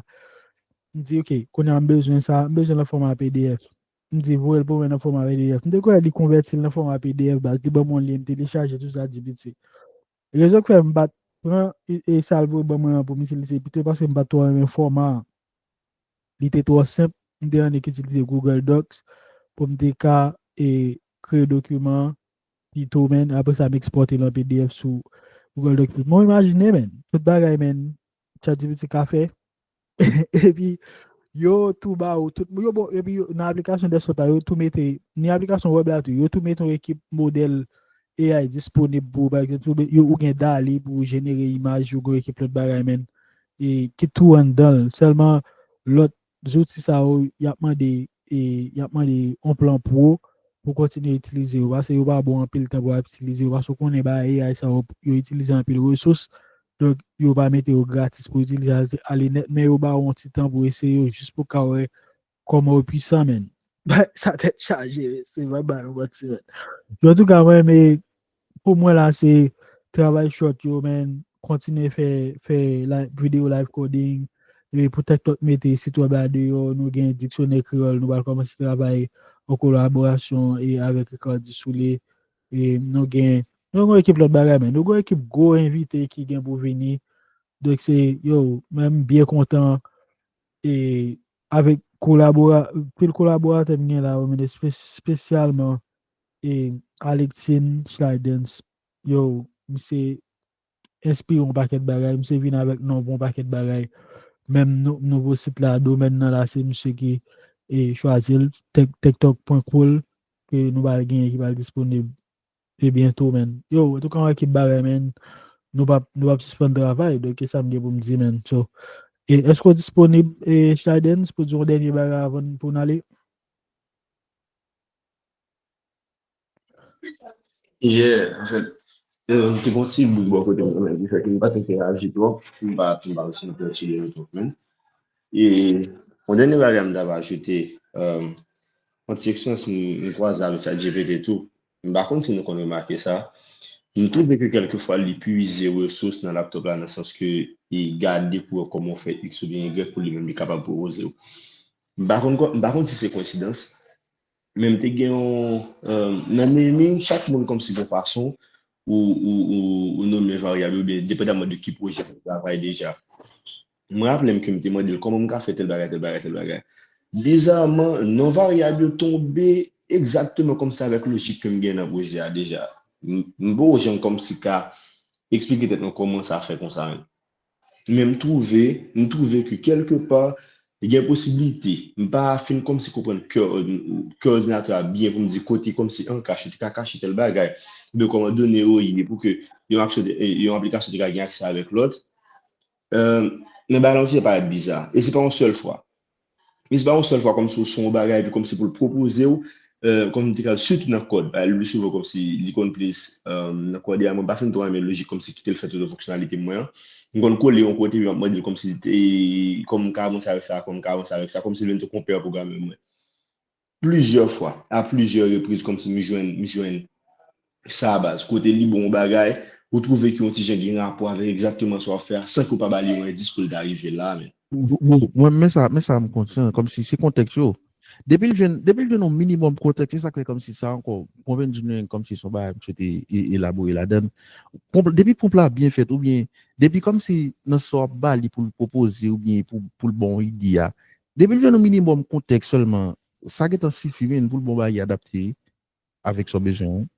m di, "Ok, kounye a m bezwen sa, m bezwen l nan fòma P D F." M di, "Voye l pou mwen nan fòma P D F." M te kwè li konvèti l nan fòma P D F, baz. Li ban mwen li, m telechaje tout sa, ChatGPT. Rezon k fè m pa t pran e, e sa l voye ban mwen an pou m itilize pito, paske m pa t twò renmen fòma a. Li te twò senp, m te annik itilize Google Docs pou m te ka e, kreye dokiman an pito, men apre sa, m ekspòte l an P D F sou Google Docs. Mwen imajine, men, tout bagay, men, ChatGPT ka fè. Epi, yo tou ba ou, tout, yo bon, epi yo, nan aplikasyon desktop la, yo tou mete, ni aplikasyon web la tou, yo tou mete yon ekip modèl A I disponib pou, pa egzanp, si w be-, yo, ou gen DALL-E pou jenere imaj, yo gen ekip lòt bagay, men, e, ki tou anndan l. Sèlman, lòt zouti sa yo, y ap mande, e, y ap mande yon plan pro pou kontinye itilize yo, paske yo pa ba w anpil tan pou w ap itilize yo, paske w konnen bagay A I sa yo, yo itilize anpil resous, donk, yo pa mete yo gratis pou itilize ale nèt, men yo ba w yon ti tan pou eseye yo, jis pou w ka wè kòman yo pwisan, men. Sa tèt chaje, men, se pa ba nou manti, men. Antouka, mwen, men, pou mwen la, se travay short yo, men, kontinye fè, fè la, videyo live coding, e pou TikTok mete sit web la deyò, nou gen diksyonè kreyòl, nou pral kòmanse travay an kolaborasyon e avèk Ricardy Soulier, e nou gen, nou gen yon ekip lòt bagay, men, nou gen yon ekip gwo envite ki gen pou vini, donk se, yo, mwen, m byen kontan, e avèk kolabora-, pil kolaboratè m gen la, yo, men espe-, espesyalman, e Alexine Schlidens, yo, misye enspire yon pakèt bagay, misye vin avèk non pou yon pakèt bagay. Menm nou, nouvo sit la, domèn nan la, se misye ki, e, chwazi l, tek-, tektok pwen cool, ke nou pral genyen, ki pral disponib e byento, men. Yo, antouka, yon ekip bagay, men. Nou p ap, nou p ap sispann travay, donk, e sa m gen pou m di, men. So, e, èske w disponib, e, Schlidens, pou di yon dènye bagay avan pou n ale? Yeah, anfèt, e, m te gon ti bout bò kote m, men, ki fè ke m pa t enteraji twòp, m pa, m pa resi entèraji twòp, men. E, yon dènye bagay m ta va ajoute, e, yon ti eksperyans m, m kwaze avèk ChatGPT tou. M pa konn si nou konn remake sa. M twouve ke kèlkefwa li puize resous nan laptop la, nan sans ke li gade pou wè kòman w fè X oubyen Y pou li menm li kapab pwopoze w. M pa konn kò-, m pa konn si se koyensidans, men m te gen yon, e, nan naming, chak moun kòmsi gen fason ou, ou, ou, ou nonmen varyab yo, oubyen depandaman de ki pwojè w travay deja. Mwen raple m ke m te mande l kòman m ka fè tèl bagay, tèl bagay, tèl bagay. Bizaman, non varyab yo tonbe egzakteman kòmsi avèk lojik ke m gen nan pwojè a deja. M m poko janm kòmsi ka eksplike tèt mwen kòman sa fè konsa menm. Men m twouve, m twouve ke kèlkepa, gen posiblite. M pa fin kòmsi konprann kè, kè òdinatè a byen pou m di kote kòmsi an kache, te ka kache tèl bagay. Oubyen kòman done yo ye pou ke yon aksyon, yon aplikasyon te ka gen aksè avèk lòt. Men bagay la yon ti jan parèt biza. E se pa yon sèl fwa. E se pa yon sèl fwa kòmsi ou sou yon bagay, epi kòmsi pou l pwopoze w, kòm m te ka, sitou nan kòd. Li pli souvan kòmsi li konn plis nan kòd, e mwen pa fin twò renmen lojik kòmsi kite l fè tout fonksyonalite mwen an. M konn kole yon kote, epi m ap mande l kòmsi, kòman m ka avanse avèk sa, kòman m ka avanse avèk sa, kòmsi l vin tou konpè pwogram mwen. Plizyè fwa, a plizyè repriz, kòmsi m jwenn, m jwenn sa baz. Kote li bon yon bagay, ou twouve ke yon ti jan gen rapò avèk egzakteman sa w ap fè a, san ke w pa ba li yon endis pou l ta rive la, men. Bon, mwen, men sa, men sa m konsyan, kòmsi se kontèks yo. Depi l jwenn, depi l jwenn yon minimòm kontèks, se sa k fè kòmsi sa ankò, konvenn di nou kòmsi se yon bagay misye te elabore ladan l. Depi ponp la byen fèt, oubyen depi kòmsi nan sa w ap ba li pou l pwopoze, oubyen pou, pou l ba w ide a, depi l jwenn yon minimòm kontèks sèlman, sa gentan sifi, men, pou l bon bagay adapte avèk sa w bezwen an.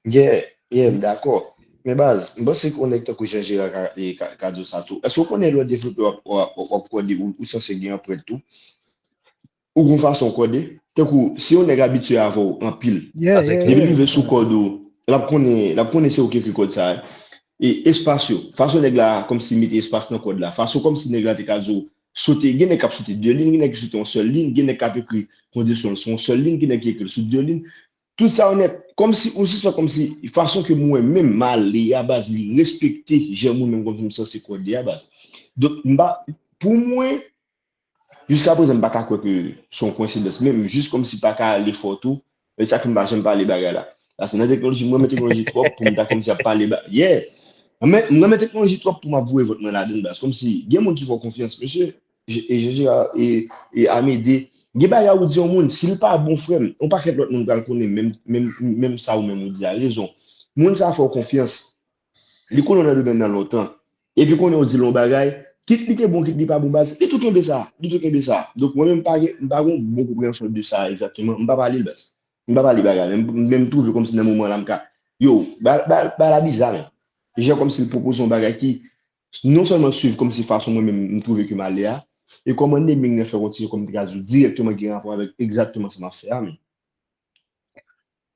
Yeah, yeah, m dakò. Men baz, m panse ke yon nèg tankou Jean Gérard ka, ka, ka di w sa tou. Èske w konnen lè w devlope w ap, w ap, w ap kòde, ou, ou sanse gen anprent tou? Ou gon fason w kòde? Tankou, si yon nèg abitye avè w anpil, depi l rive sou kòd ou, l ap konnen, l ap konnen se ou ki ekri kòd sa a. E espas yo, fason nèg la kòmsi mete espas nan kòd la, fason kòmsi nèg la te ka di w sote, gen nèg k ap sote de lin, gen nèg ki sote yon sèl lin, gen nèg k ap ekri kondisyon l sou yon sèl lin, gen nèg ki ekri l sou de lin. Tout sa yo nèt, kòmsi, ou sispèk kòmsi fason ke mwen menm m ale a baz li respekte jan mwen menm kòmsi m sanse kòde a baz. Donk, m pa, pou mwen, jiskaprezan m pa ka kwè ke se yon koyensidans, men m jis kòmsi pa ka ale fò tou, e sa fè m pa janm pale bagay la. Paske nan teknoloji, m renmen teknoloji twòp pou m ta kòmsi ap pale ba, yeah. Men, m renmen teknoloji twòp pou m ap voye vant mwen ladan l baz. Kòmsi, gen moun ki fè w konfyans, mesye, e Jeje, e, e Amédée, gen bagay ou di yon moun, si l pa bon frè m, yon pakèt lòt moun pral konnen menm, menm, menm sa ou menm ou di a, rezon. Moun sa fè w konfyans, li konnen w nan domèn nan lontan, epi konnen w di l yon bagay, kit li te bon, kit li pa bon baz, li tou kenbe sa, li tou kenbe sa. Donk mwen menm m pa gen, m pa gen yon bon konpreyansyon de sa egzakteman, m pa pale l baz. M pa pale bagay, men, men m twouve kòmsi nan moman la m ka, yo, ba, ba, ba la biza men. Jan kòmsi l pwopoze yon bagay ki non sèlman swiv kòmsi fason mwen menm m twouve ke m ale a, e kòman naming nan fè w yon ti jan kòm m te ka di w dirèkteman gen rapò avèk egzakteman sa m ap fè a men.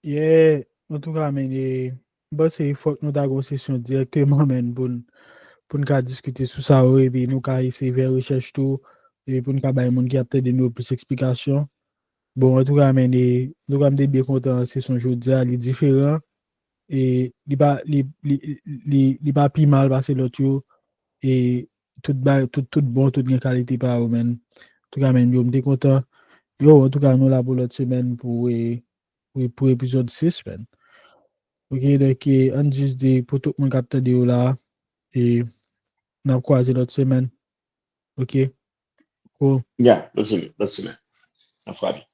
Yeah, antouka men, e, m panse fòk nou ta gen yon sesyon dirèkteman men pou n, pou n ka diskite sou sa yo, epi nou ka eseye fè rechèch tou, epi pou n ka bay moun ki ap tande nou yo plis eksplikasyon. Bon, antouka men, e, antouka m te byen kontan sesyon jodi a, li diferan, e li pa, li, li, li, li pa pi mal pase lòt yo, e tout, tout, tout bon, tout gen kalite pa yo, men. Antouka men, yo, m te kontan. Yo, antouka, nou la pou lòt semèn pou, e, pou, pou epizòd sis, men. Ok, donk, e, ann jis di pou tout moun k ap tande yo la, e n ap kwaze lòt semèn. Ok? Cool. Yeah, lòt semèn, lòt semèn. N ap frape.